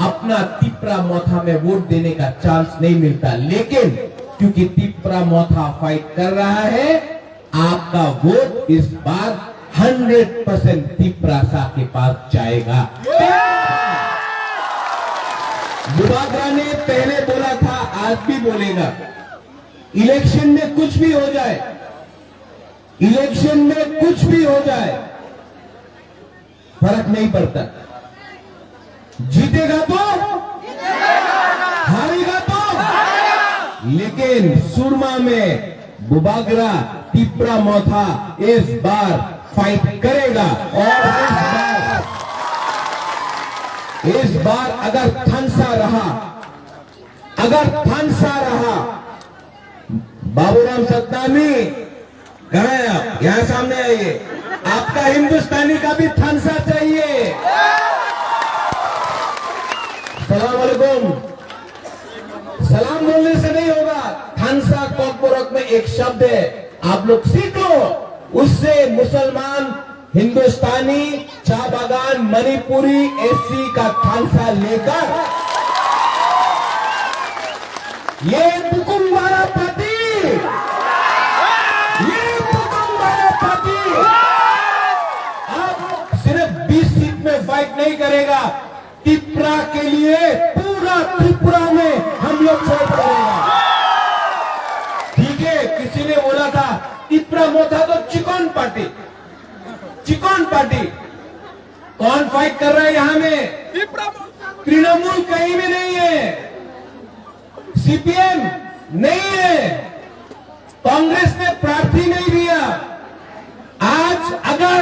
अपना तिपरा मोथा में वोट देने का चांस नहीं मिलता। लेकिन क्योंकि तिपरा मोथा फाइट कर रहा है, आपका वोट इस बार हंड्रेड परसेंट तिपरासा के पास जाएगा। बुबागरा ने पहले बोला था, आज भी बोलेगा, इलेक्शन में कुछ भी हो जाए, इलेक्शन में कुछ भी हो जाए, फर्क नहीं पड़ता। जीतेगा तो, हारेगा तो। लेकिन सुरमा में बुबागरा तिपरा मोथा इस बार फाइट करेगा और इस बार, इस बार अगर थानसा रहा, अगर थानसा रहा, बाबूराम सतनामी, कहाँ है आप? यहाँ सामने आइए। आपका हिंदुस्तानी का भी थानसा चाहिए। सलाम वालेकुम। सलाम बोलने से नहीं होगा। थानसा कॉकबोरक में एक शब्द है, आप लोग सीख लो, उससे मुसलमान हिंदुस्तानी, चा बागान, मणिपुरी, एससी का थानसा लेकर ये बुकुम वाला पार्टी, ये बुकुम वाला पार्टी अब सिर्फ बीस सीट में फाइट नहीं करेगा, तिपरा के लिए पूरा त्रिपुरा में हम लोग फाइट करेगा। ठीक है, किसी ने बोला था तिपरा मोथा तो चिकन पार्टी, चिकन पार्टी। कौन फाइट कर रहा है यहाँ में? तृणमूल कहीं भी नहीं है, सीपीएम नहीं है, कांग्रेस ने प्रार्थी नहीं दिया। आज अगर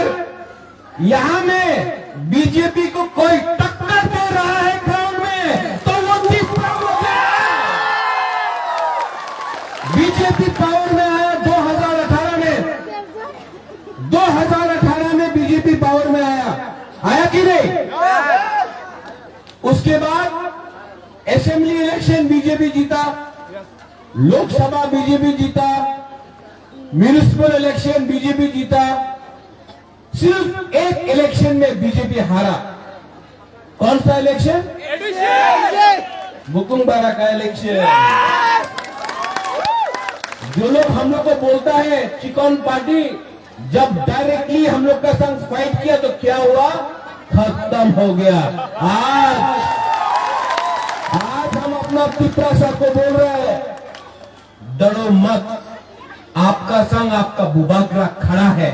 यहाँ में बीजेपी को कोई टक्कर दे रहा है ग्राउंड में, तो वो तिपरा मोथा है। बीजेपी पावर में आया दो हज़ार अठारह में, दो हज़ार अठारह में बीजेपी पावर में आया, आया कि नहीं? उसके बाद असेंबली इलेक्शन बीजेपी जीता, लोकसभा बीजेपी जीता, म्युनिसिपल इलेक्शन बीजेपी जीता। सिर्फ एक इलेक्शन में बीजेपी हारा। कौन सा इलेक्शन? बुकुम बारा का इलेक्शन। जो लोग हम लोग को बोलता है चिकन पार्टी, जब डायरेक्टली हम लोग का संग फाइट किया तो क्या हुआ? खत्म हो गया। आज, आज हम अपना तिपरासा को बोल रहे हैं, डरो मत, आपका संग आपका बुबागरा खड़ा है।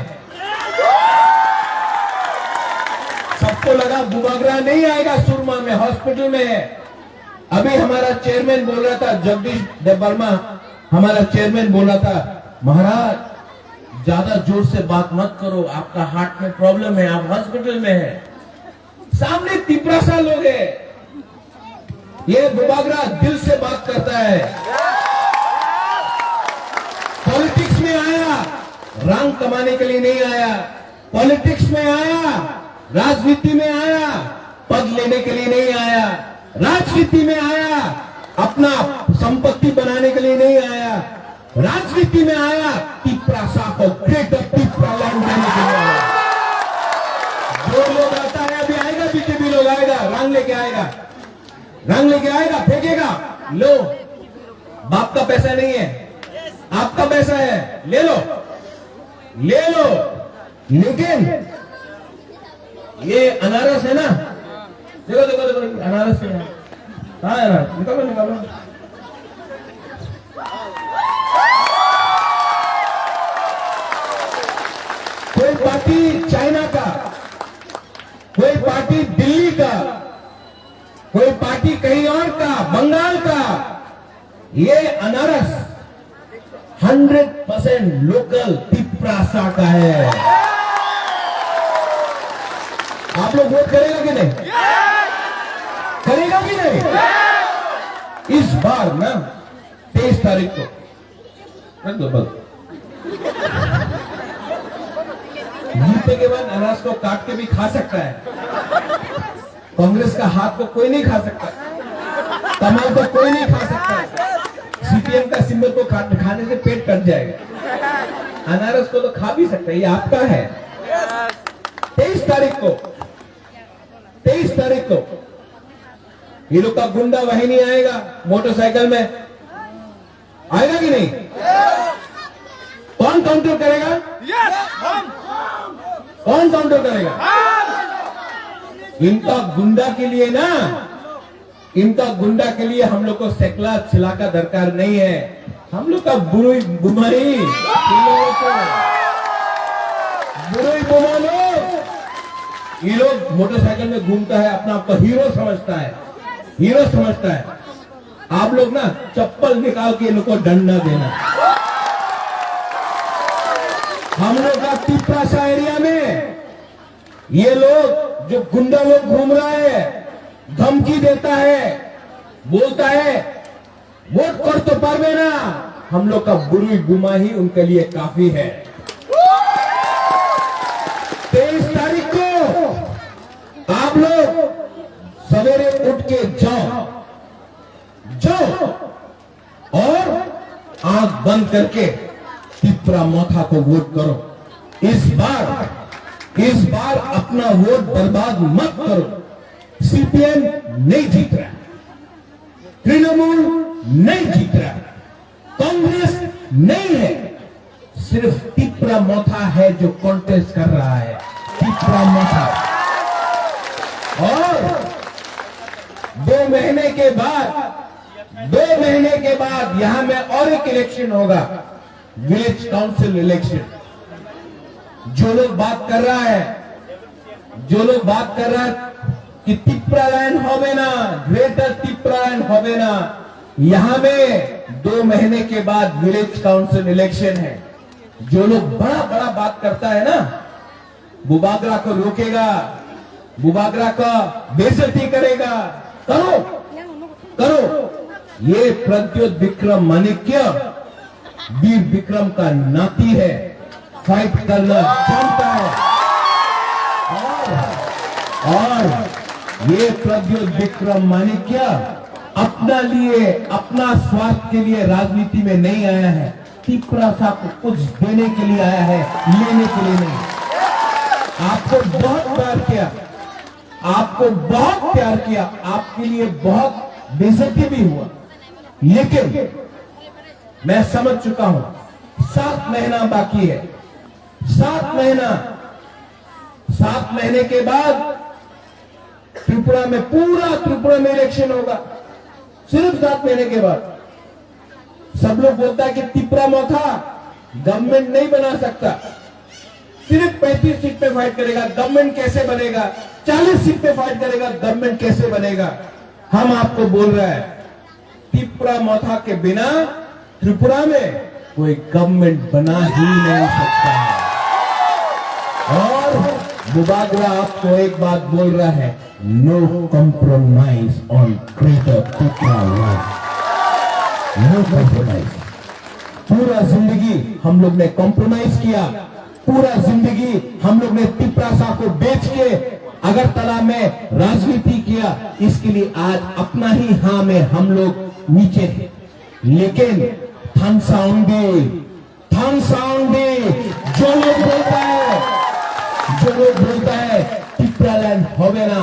सबको लगा बुबागरा नहीं आएगा, सुरमा में, हॉस्पिटल में है। अभी हमारा चेयरमैन बोल रहा था, जगदीश देववर्मा, हमारा चेयरमैन बोल रहा था, महाराज, ज्यादा जोर से बात मत करो, आपका हार्ट में प्रॉब्लम है, आप हॉस्पिटल में है। सामने तिपरासा लोग है, ये बुबागरा दिल से बात करता है। पॉलिटिक्स में आया, रंग कमाने के लिए नहीं आया। पॉलिटिक्स में आया, राजनीति में आया, पद लेने के लिए नहीं आया। राजनीति में आया, अपना संपत्ति बनाने के लिए नहीं आया, राजनीति में आया, तिपरासा को ग्रेटर तिपरालैंड देने के लिए आया। जो लोग आता है, अभी आएगा, बीजेपी लोग आएगा, रंग लेके आएगा, रंग लेके आएगा, फेंकेगा। लो, बाप का पैसा नहीं है, आपका पैसा है, ले लो, ले लो। लेकिन ये अनारस है ना, देखो, देखो, देखो, अनारस है। हाँ यार, निकालो, निकालो। कोई पार्टी चाइना का, कोई पार्टी दिल्ली का, कोई पार्टी कहीं और का, बंगाल का, ये अनारस हंड्रेड परसेंट लोकल तिपरासा का है। आप लोग वोट करेगा कि नहीं? करेगा कि नहीं? इस बार ना, तेईस तारीख को, रख दो बस। जीतने के बाद अनाज को काट के भी खा सकता है। कांग्रेस का हाथ को कोई नहीं खा सकता, कमल को कोई नहीं खा सकता। सीपीएम का सिंबल को खा, खाने से पेट कट जाएगा। अनारस को तो खा भी सकता है, ये आपका है। तेईस तारीख को, तेईस तारीख को ये लोग का गुंडा वाहिनी आएगा मोटरसाइकिल में, आएगा कि नहीं? कौन काउंटर करेगा? यस, हम। कौन काउंटर करेगा? इनका गुंडा के लिए ना, इनका गुंडा के लिए हम लोग को सेकला छिलाका दरकार नहीं है। हम लोग का बुरुई बुमाई, इन लोगों को बुरुई बुमा लोग, ये लोग मोटरसाइकिल में घूमता है, अपना आप को हीरो समझता है, हीरो समझता है। आप लोग ना चप्पल निकाल के इनको डंडा देना। हम लोग का तिपरासा एरिया में ये लोग जो गुंडा लोग घूम रहा है, धमकी देता है, बोलता है, "वोट कर तो पारबे ना, हम लोग का बुरुई बुमा ही उनके लिए काफी है।" तेईस तारीख को आप लोग सवेरे उठ के जाओ, जाओ और आंख बंद करके तिपरा मोथा को वोट करो। इस बार, इस बार अपना वोट बर्बाद मत करो। सीपीएम नहीं जीत रहा, तृणमूल नहीं जीत रहा, कांग्रेस नहीं है, सिर्फ तिपरा मोथा है जो कॉन्टेस्ट कर रहा है। तिपरा मोथा। और दो महीने के बाद, दो महीने के बाद यहां में और एक इलेक्शन होगा, विलेज काउंसिल इलेक्शन। जो लोग बात कर रहा है, जो लोग बात कर रहा है कि तिपरालैंड होबे ना, ग्रेटर तिपरालैंड होबे ना, यहां में दो महीने के बाद विलेज काउंसिल इलेक्शन है। जो लोग बड़ा बड़ा बात करता है ना, बुबागरा को रोकेगा, बुबागरा का बेइज्जती करेगा, करो, करो। ये प्रद्योत विक्रम माणिक्य वीर विक्रम का नाती है, फाइट करना जानता है। और, और ये प्रद्योत विक्रम माणिक्य अपना लिए, अपना स्वार्थ के लिए राजनीति में नहीं आया है। तिपरासा को कुछ देने के लिए आया है, लेने के लिए नहीं। आपको बहुत प्यार किया, आपको बहुत प्यार किया, आपके लिए बहुत बेइज्जती भी हुआ, लेकिन मैं समझ चुका हूं, सात महीना बाकी है। सात महीना, सात महीने के बाद त्रिपुरा में, पूरा त्रिपुरा में इलेक्शन होगा, सिर्फ सात महीने के बाद। सब लोग बोलता है कि तिपरा मोथा गवर्नमेंट नहीं बना सकता, सिर्फ पैंतीस सीट पे फाइट करेगा, गवर्नमेंट कैसे बनेगा? चालीस सीट पे फाइट करेगा, गवर्नमेंट कैसे बनेगा? हम आपको बोल रहे हैं, तिपरा मोथा के बिना त्रिपुरा में कोई गवर्नमेंट बना ही नहीं सकता। और बुबागरा आपको एक बात बोल रहा है, no compromise on greater Tipraland, no compromise। पूरा जिंदगी हम लोग ने कॉम्प्रोमाइज किया, पूरा जिंदगी हम लोग ने तिपरासा को बेच के अगरतला में राजनीति किया। इसके लिए आज अपना ही हाँ में हम लोग नीचे, लेकिन थानसा उंदी, थानसा उंदी, जो लोग बोलता है, जो लोग बोलता है টিপ্রাল্যান্ড হবে না,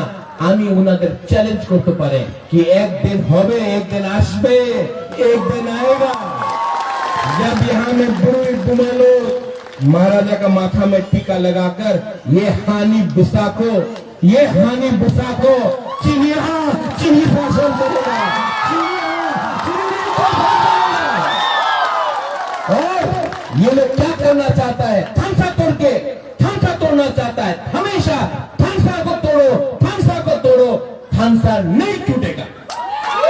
আমি ওনাদের চ্যালেঞ্জ করতে পারি কি একদিন হবে, একদিন আসবে, একদিন আয়েগা। जब यहाँ में बुरी बुमा लोग महाराजा का माथा में टीका लगाकर ये हानी बिसा को, ये हानी बिसा को चिनिया, चिनी शासन करेगा। चिनिया, चिनी शासन करेगा। और ये लोग क्या करना चाहता है? थानसा तोड़ के, थानसा तोड़ना चाहता है। हमेशा थानसा को तोड़ो, थानसा को तोड़ो, थानसा नहीं टूटेगा।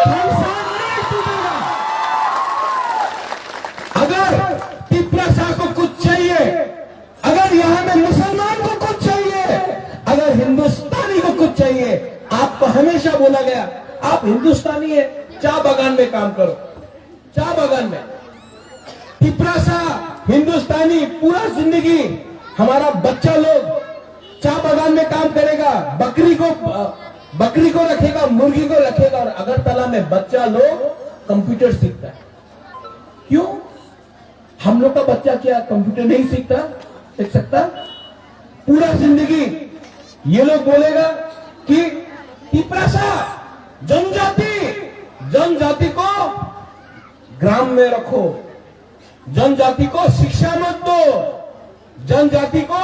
थानसा नहीं टूटेगा। अगर तिपरासा को कुछ चाहिए, अगर यहाँ में मुसलमान को कुछ चाहिए, अगर हिंदुस्तानी को कुछ चाहिए, आपको हमेशा बोला गया, आप हिंदुस्तानी है, चाय बागान में काम करो, चाय बागान में। तिपरासा, हिंदुस्तानी, पूरा जिंदगी हमारा बच्चा लोग चाय बागान में काम करेगा, बकरी को, बकरी को रखेगा, मुर्गी को रखेगा, और अगरतला में बच्चा लोग कंप्यूटर सीखता है। क्यों? हम लोग का बच्चा क्या कंप्यूटर नहीं सीखता, सीख सकता? पूरा जिंदगी ये लोग बोलेगा कि तिपरासा, जनजाति, जनजाति को ग्राम में रखो, जनजाति को शिक्षा मत दो, जनजाति को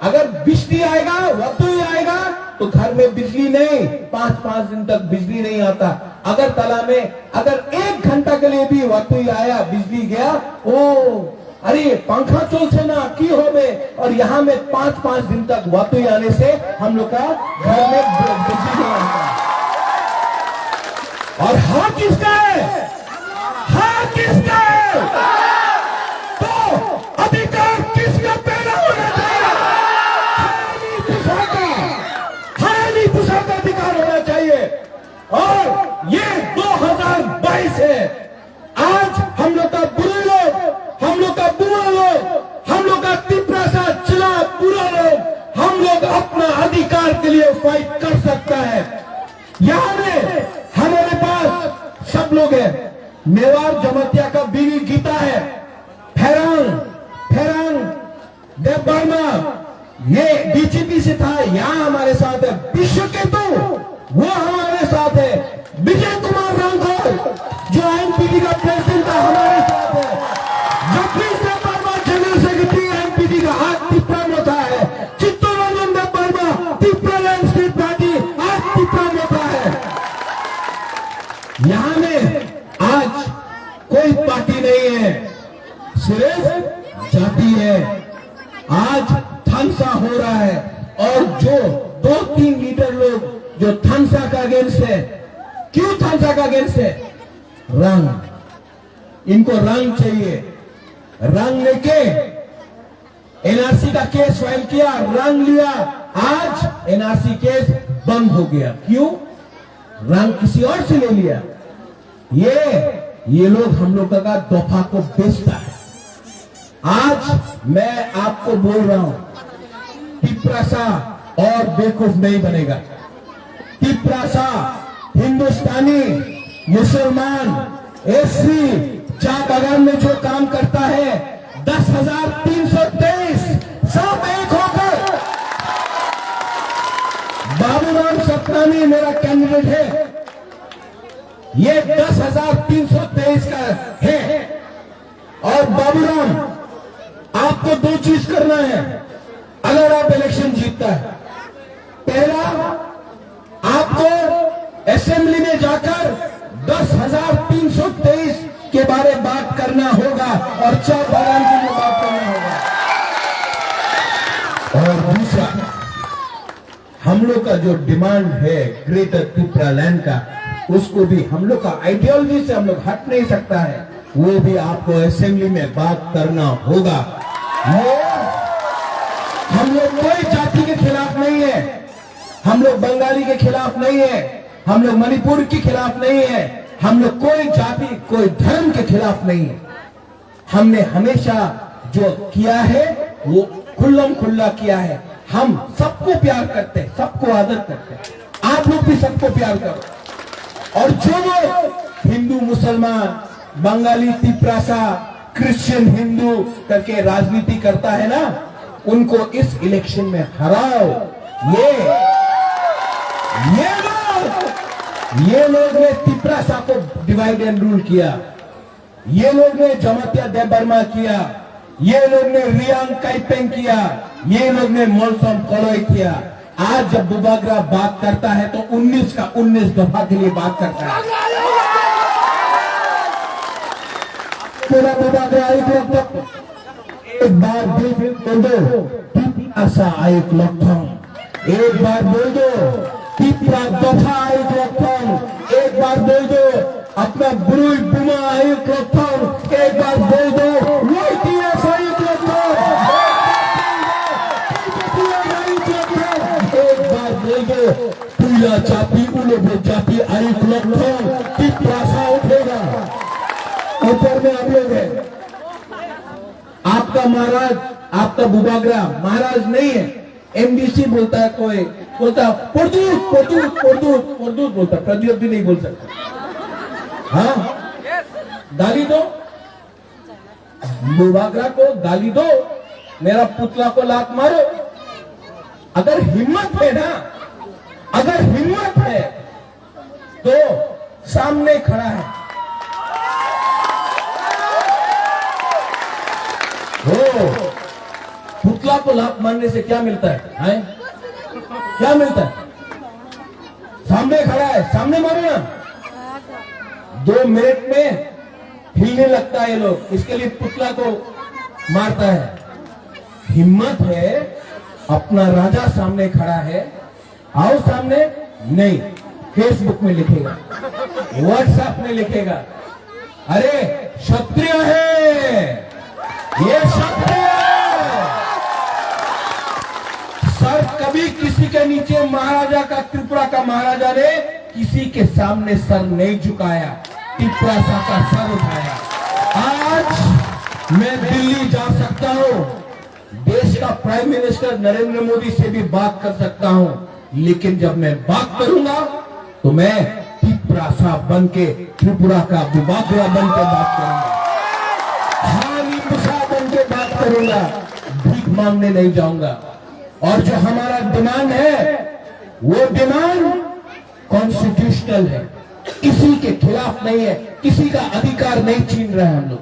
अगर बिजली आएगा, वतुई आएगा, तो घर में बिजली नहीं, पाँच पाँच दिन तक बिजली नहीं आता। अगरतला में अगर एक घंटा के लिए भी वतुई आया, बिजली गया, ओ, अरे, पंखा चलছে না, কি হবে? और यहाँ में पाँच पाँच दिन तक वतुई आने से हम लोग का घर में बि-, बिजली नहीं आता। और हाँ किसका है? हाँ किसका है? तो अधिकार किसका पैदा होना चाहिए? हानी पुसाका, हानी पुसाका अधिकार होना चाहिए। और ये दो हज़ार बाईस है, आज हम लोग का बुरे लोग, हम लोग का बुरा लोग, हम लोग का तिपरासा जिला बुरा लोग, हम लोग अपना अधिकार के लिए फाइट कर सकता है। यहाँ में हमारे पास सब लोग हैं। मेवाड़ जमातिया का बीवी गीता है, फेरंग, फेरंग देव वर्मा, ये डीजीपी से था, यहाँ हमारे साथ है। विश्व केतु, वो हमारे साथ है। विजय कुमार रांघल, जो आईएनपीटी का प्रेसिडेंट था, हमारे साथ है। जगदीश देव वर्मा, जनरल सेक्रेटरी आईएनपीटी का, आज तिपरा मोथा है। चित्तरंजन देव वर्मा, तिपरा लैंड स्टेट पार्टी, आज तिपरा मोथा है। यहाँ में आज कोई पार्टी नहीं है, सिर्फ जाति है। आज थानसा हो रहा है और जो दो तीन लीडर लोग जो थानसा का अगेंस्ट है, क्यों थानसा का अगेंस्ट है? रंग, इनको रंग चाहिए। रंग लेके एनआरसी का केस फाइल किया, रंग लिया, आज एनआरसी केस बंद हो गया। क्यों? रंग किसी और से ले लिया। ये, ये लोग हम लोग का दफा को बेचता है। आज मैं आपको बोल रहा हूं, तिपरासा और बेवकूफ नहीं बनेगा। तिपरासा, हिंदुस्तानी, मुसलमान, एससी, चाय बागान में जो काम करता है, दस हजार तीन सौ तेईस, सब एक होकर, बाबूराम सतनामी मेरा कैंडिडेट है। ये दस हजार तीन सौ तेईस का है। और बाबूराम, आपको दो चीज करना है अगर आप इलेक्शन जीतता है। पहला, आपको असेंबली में जाकर दस हजार तीन सौ तेईस के बारे बात करना होगा और चाय बागान के लिए बात करना होगा। और दूसरा, हम लोग का जो डिमांड है ग्रेटर तिपरालैंड का, उसको भी हम लोग का आइडियोलॉजी से हम लोग हट नहीं सकता है, वो भी आपको असेंबली में बात करना होगा। ये हम लोग कोई जाति के खिलाफ नहीं है, हम लोग बंगाली के खिलाफ नहीं है, हम लोग मणिपुर के खिलाफ नहीं है, हम लोग कोई जाति, कोई धर्म के खिलाफ नहीं है। हमने हमेशा जो किया है वो खुल्लम खुल्ला किया है। हम सबको प्यार करते हैं, सबको आदर करते हैं। आप लोग भी सबको प्यार करो। और जो लोग हिंदू, मुसलमान, बंगाली, तिपरासा, क्रिश्चियन, हिंदू करके राजनीति करता है ना, उनको इस इलेक्शन में हराओ। ये ये लोग ये लोग ने तिपरासा को डिवाइड एंड रूल किया। ये लोग ने जमातिया देबबर्मा किया, ये लोग ने रियांग काइपेंग किया, ये लोग ने मोलसम कलोई किया। आज जब बुबागरा बात करता है तो उन्नीस का उन्नीस दफा के लिए बात करता है। Pura Bubagra ayuk lokthong. Ek bar dui phir boldo, Tiprasa ayuk lokthong. Ek bar boldo, Tipra dopha ayuk lokthong. Ek bar boldo, apna brui buma ayuk lokthong. Ek bar boldo, Y T F ayuk lokthong. Ek bar boldo, Puila Japi, Ulo Japi ayuk lokthong. Tiprasa uthega. Upar mein aap log hai. आपका महाराज, आपका बुबागरा महाराज नहीं है। एमडीसी बोलता है कोई, बोलता है, "प्रद्युत, प्रद्युत, प्रद्युत, प्रद्युत" बोलता है, प्रद्युत भी नहीं बोल सकता। हाँ, गाली दो, बुबागरा को गाली दो, मेरा पुतला को लात मारो, अगर हिम्मत है ना, अगर हिम्मत है, तो सामने खड़ा है। हो, पुतला को लात मारने से क्या मिलता है, हैं? क्या मिलता है? सामने खड़ा है, सामने मारो ना। दो मिनट में हिलने लगता है ये लोग, इसके लिए पुतला को मारता है। हिम्मत है, अपना राजा सामने खड़ा है, आओ सामने, नहीं, Facebook में लिखेगा, WhatsApp में लिखेगा, "अरे, क्षत्रिय है, ये क्षत्रिय है।" सर कभी किसी के नीचे महाराजा का, त्रिपुरा का महाराजा ने किसी के सामने सर नहीं झुकाया, तिपरासा का सर उठाया। आज मैं दिल्ली जा सकता हूँ, देश का प्राइम मिनिस्टर नरेंद्र मोदी से भी बात कर सकता हूं, लेकिन जब मैं बात करूंगा तो मैं तिपरासा बन के, त्रिपुरा का बुबागरा बन के बात करूंगा, हानी पुसा बन के बात करूंगा, भीख मांगने नहीं जाऊंगा। और जो हमारा डिमांड है, वो डिमांड कॉन्स्टिट्यूशनल है, किसी के खिलाफ नहीं है, किसी का अधिकार नहीं छीन रहे हम लोग।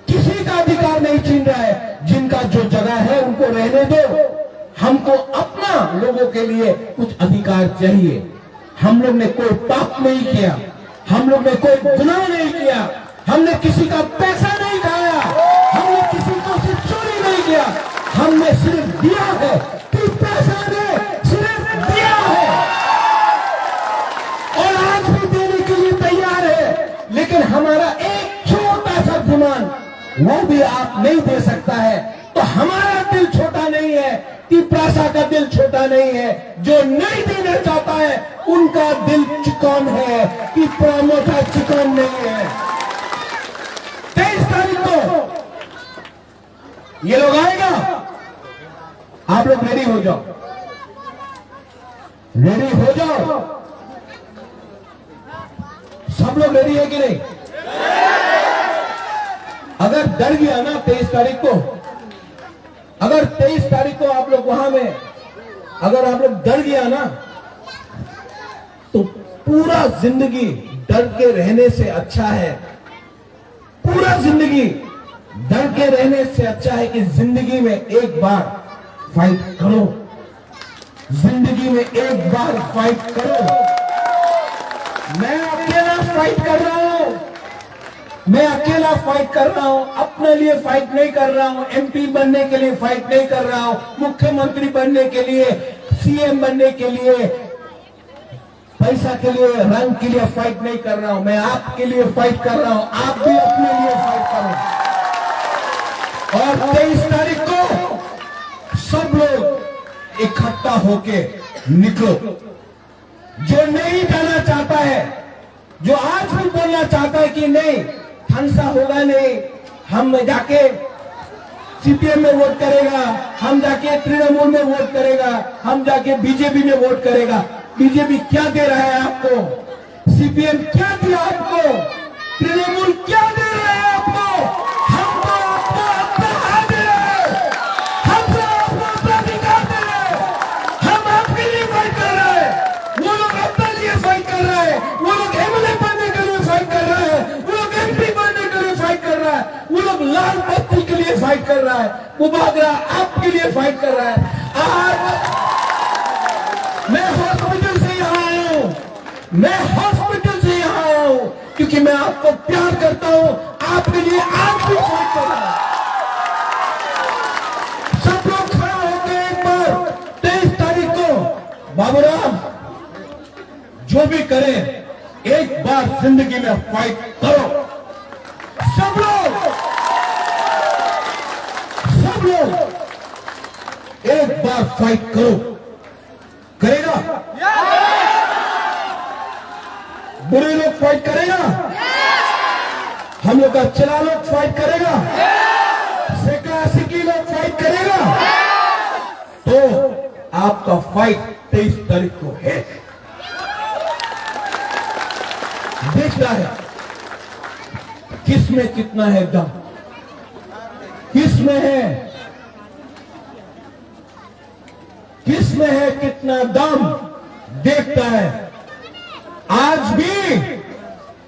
किसी का अधिकार नहीं छीन रहा है। जिनका जो जगह है उनको रहने दो। हमको अपना लोगों के लिए कुछ अधिकार चाहिए। हम लोग ने कोई पाप नहीं किया, हम लोग ने कोई गुनाह नहीं किया, हमने किसी का पैसा नहीं खाया, हमने किसी को से चोरी नहीं किया, हमने सिर्फ दिया है। तिपरासा ने सिर्फ दिया है और आज भी देने के लिए तैयार है, लेकिन हमारा एक छोटा सा डिमांड, वो भी आप नहीं दे सकता है। तो हमारा दिल छोटा नहीं है, तिपरासा का दिल छोटा नहीं है। जो नहीं देना चाहता है, उनका दिल चिकन है, तिपरा मोटा चिकन नहीं है। तेईस तारीख को ये लोग आएगा, आप लोग रेडी हो जाओ, रेडी हो जाओ। सब लोग रेडी है कि नहीं? अगर डर गया ना तेईस तारीख को, अगर तेईस तारीख को आप लोग वहां में, अगर आप लोग डर गया ना, तो पूरा जिंदगी डर के रहने से अच्छा है, पूरा जिंदगी डर के रहने से अच्छा है कि जिंदगी में एक बार फाइट करो, जिंदगी में एक बार फाइट करो। मैं अकेला फाइट कर रहा हूं, मैं अकेला फाइट कर रहा हूं, अपने लिए फाइट नहीं कर रहा हूं, एमपी बनने के लिए फाइट नहीं कर रहा हूं, मुख्यमंत्री बनने के लिए, सीएम बनने के लिए, पैसा के लिए, रंग के लिए फाइट नहीं कर रहा हूं, मैं आपके लिए फाइट कर रहा हूं, आप भी अपने लिए फाइट करो। और तेईस तारीख को सब लोग इकट्ठा होके निकलो। जो नहीं जाना चाहता है, जो आज भी बोलना चाहता है कि नहीं, थानसा होगा नहीं, हम जाके सीपीएम में वोट करेगा, हम जाके तृणमूल में वोट करेगा, हम जाके बीजेपी में वोट करेगा। बीजेपी क्या दे रहा है आपको? सीपीएम क्या दिया आपको? तृणमूल क्या दे रहे हैं आपको? हम तो आपको अपना हक दे रहे हैं, हम तो आपको अपना अधिकार दे रहे हैं। हम आपके लिए फाइट कर रहे हैं, वो लोग अपने लिए फाइट कर रहे हैं, वो लोग एमएलए बनने के लिए फाइट कर रहे हैं, वो लोग एमपी बनने के लिए फाइट कर रहा है, वो लोग लाल बत्ती के लिए फाइट कर रहा है, वो भाग रहा है, आपके लिए फाइट कर रहा है। आज मैं हॉस्पिटल से यहाँ आया हूँ, मैं हॉस्पिटल से यहाँ आया हूँ क्योंकि मैं आपको प्यार करता हूँ, आपके लिए आज भी फाइट कर रहा हूँ। सब लोग खड़ा होकर एक बार तेईस तारीख को बाबूराम जो भी करें, एक बार जिंदगी में फाइट करो। सब लोग, सब लोग एक बार फाइट करो। करेगा? बुरे लोग फाइट करेगा? हम लोग का चेला लोग फाइट करेगा? सेका सिकी लोग फाइट करेगा? तो आपका फाइट तेईस तारीख को है। देखता है किस में कितना है दम, किस में है, किस में है कितना दम, देखता है। आज भी,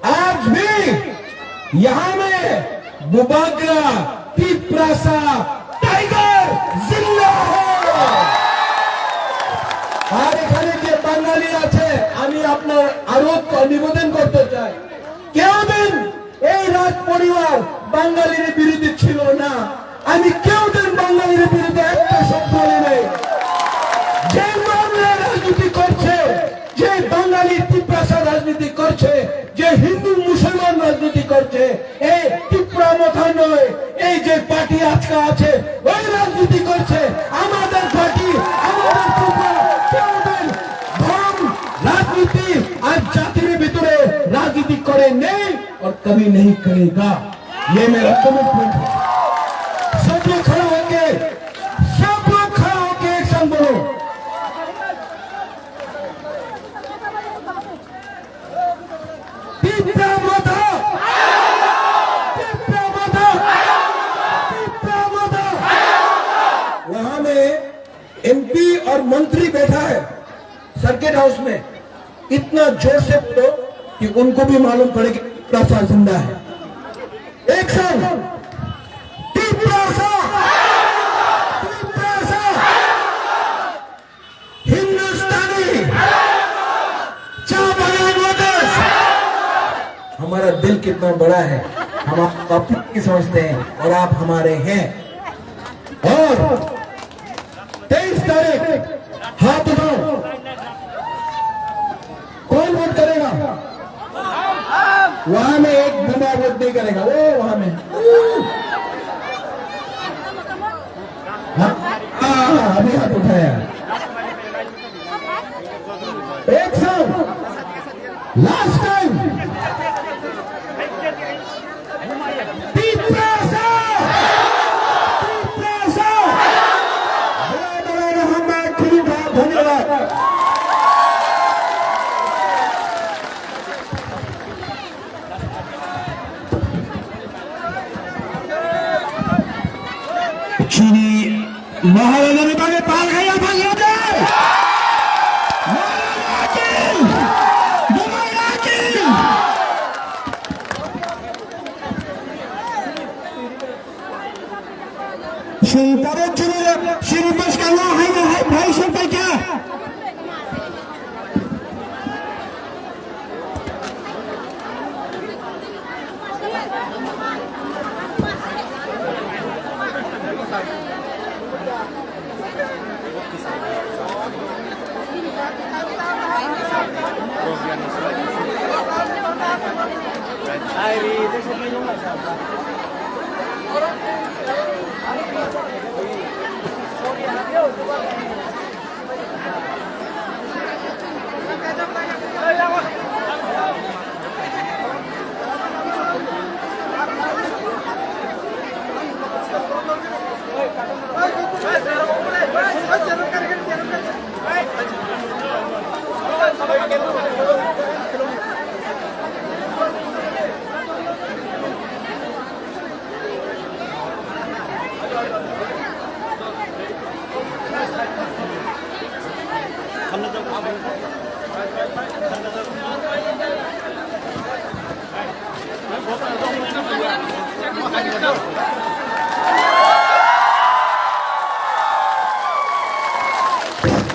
आज भी यहाँ में बुबाग्रा तिप्रासा टाइगर जिंदा है। আর এখানে যে বাঙালি আছে, আমি আপনার আরো নিবেদন করতে চাই, কেউ দিন এই রাজ পরিবার বাঙালির বিরুদ্ধে ছিল না। আমি কেউ দিন বাঙালির বিরুদ্ধে একটা শব্দ বলি নাই। যে বাংলা রাজনীতি করছে, যে বাঙালি তিপ্রাসা রাজনীতি করছে, যে হিন্দু মুসলমান রাজনীতি করছে, এই তিপ্রা মথা নয়, এই যে পার্টি আজকে আছে, ওই রাজনীতি করছে। আমাদের পার্টি, আমাদের তিপ্রা কেউ দিন ধর্ম, রাজনীতি আর জাতির ভিতরে রাজনীতি করে নেই। और कभी नहीं करेगा। ये मेरा कमिटमेंट है। सब लोग खड़ा होके, सब लोग खड़ा होके एक साथ बोलो। तीव्र मदद, तीव्र मदद, तीव्र मदद। वहां में एमपी और मंत्री बैठा है सर्किट हाउस में, इतना जोर से बोलो कि उनको भी मालूम पड़े कि प्रसा जिंदा है। एक साथ, तीव्र प्रसा, तीव्र प्रसा, हिंदुस्तानी, चापागान वर्कर्स, हमारा दिल कितना बड़ा है, हम आपको अपने समझते हैं और आप हमारे हैं। और तेईस तारीख, हाथ उठाओ। कौन वोट करेगा? वहां में एक बंदा वोट नहीं करेगा, वो वहां में। हाँ, हाँ, हाँ, अभी हाथ उठाया। एक साथ, लास्ट टाइम। तीव्र प्रसा! तीव्र प्रसा! बड़ा बड़ा रहमत खुलूंगा। धन्यवाद। Chini Maharajani bagwi pal khaiya phaiyade. Maharajani! Maharajani! Sing tabo chini, chini bwskango haino hai phai sokpai kha.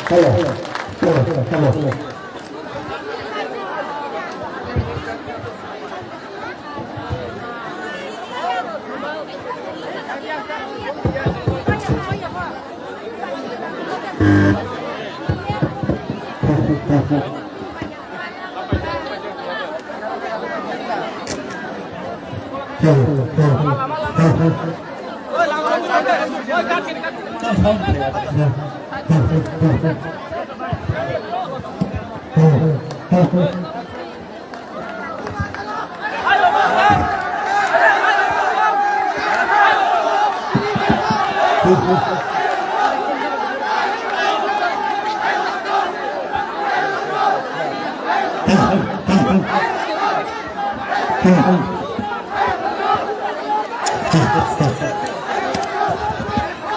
Hello. Hello. Hello.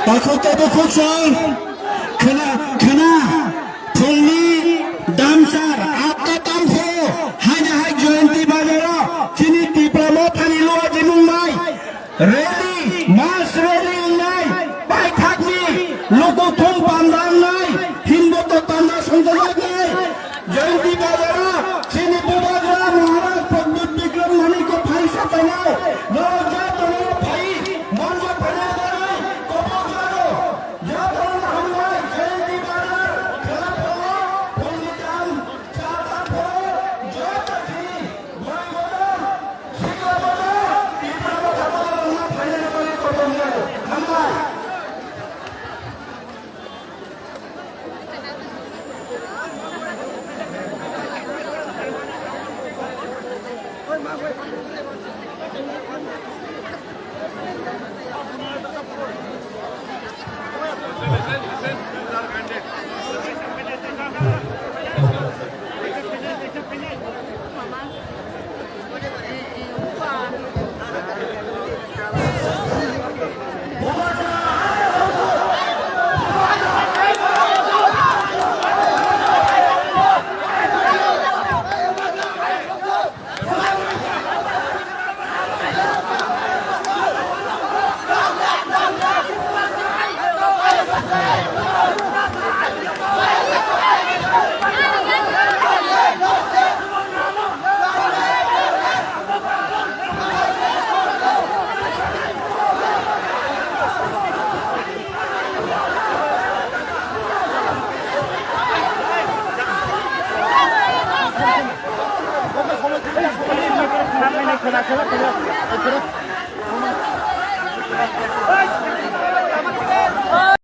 Takhuk tei bukhuk song khna khna phungni damsar atta tamthu haino hai Jayanti Bazar o chini Tipra Motha ni luajimung bai rally, mass rally wngnai paithakni lukuthum panda wngnai himboto panda songjajaknai. Jayanti Bazar o chini Bubagra Maharaj Pradyut Bikram Manikya phai sapainai. Norok jotono phai, monjo phaina bagwi kobok jago. Jotono hambai Jayanti Bazar khela phoro phungni tam cha ta phoro joto chini Mai Bazar, Sikla Bazar, Tipra Motha Bazar wngna phainani bagwi kobok jago. Hambai.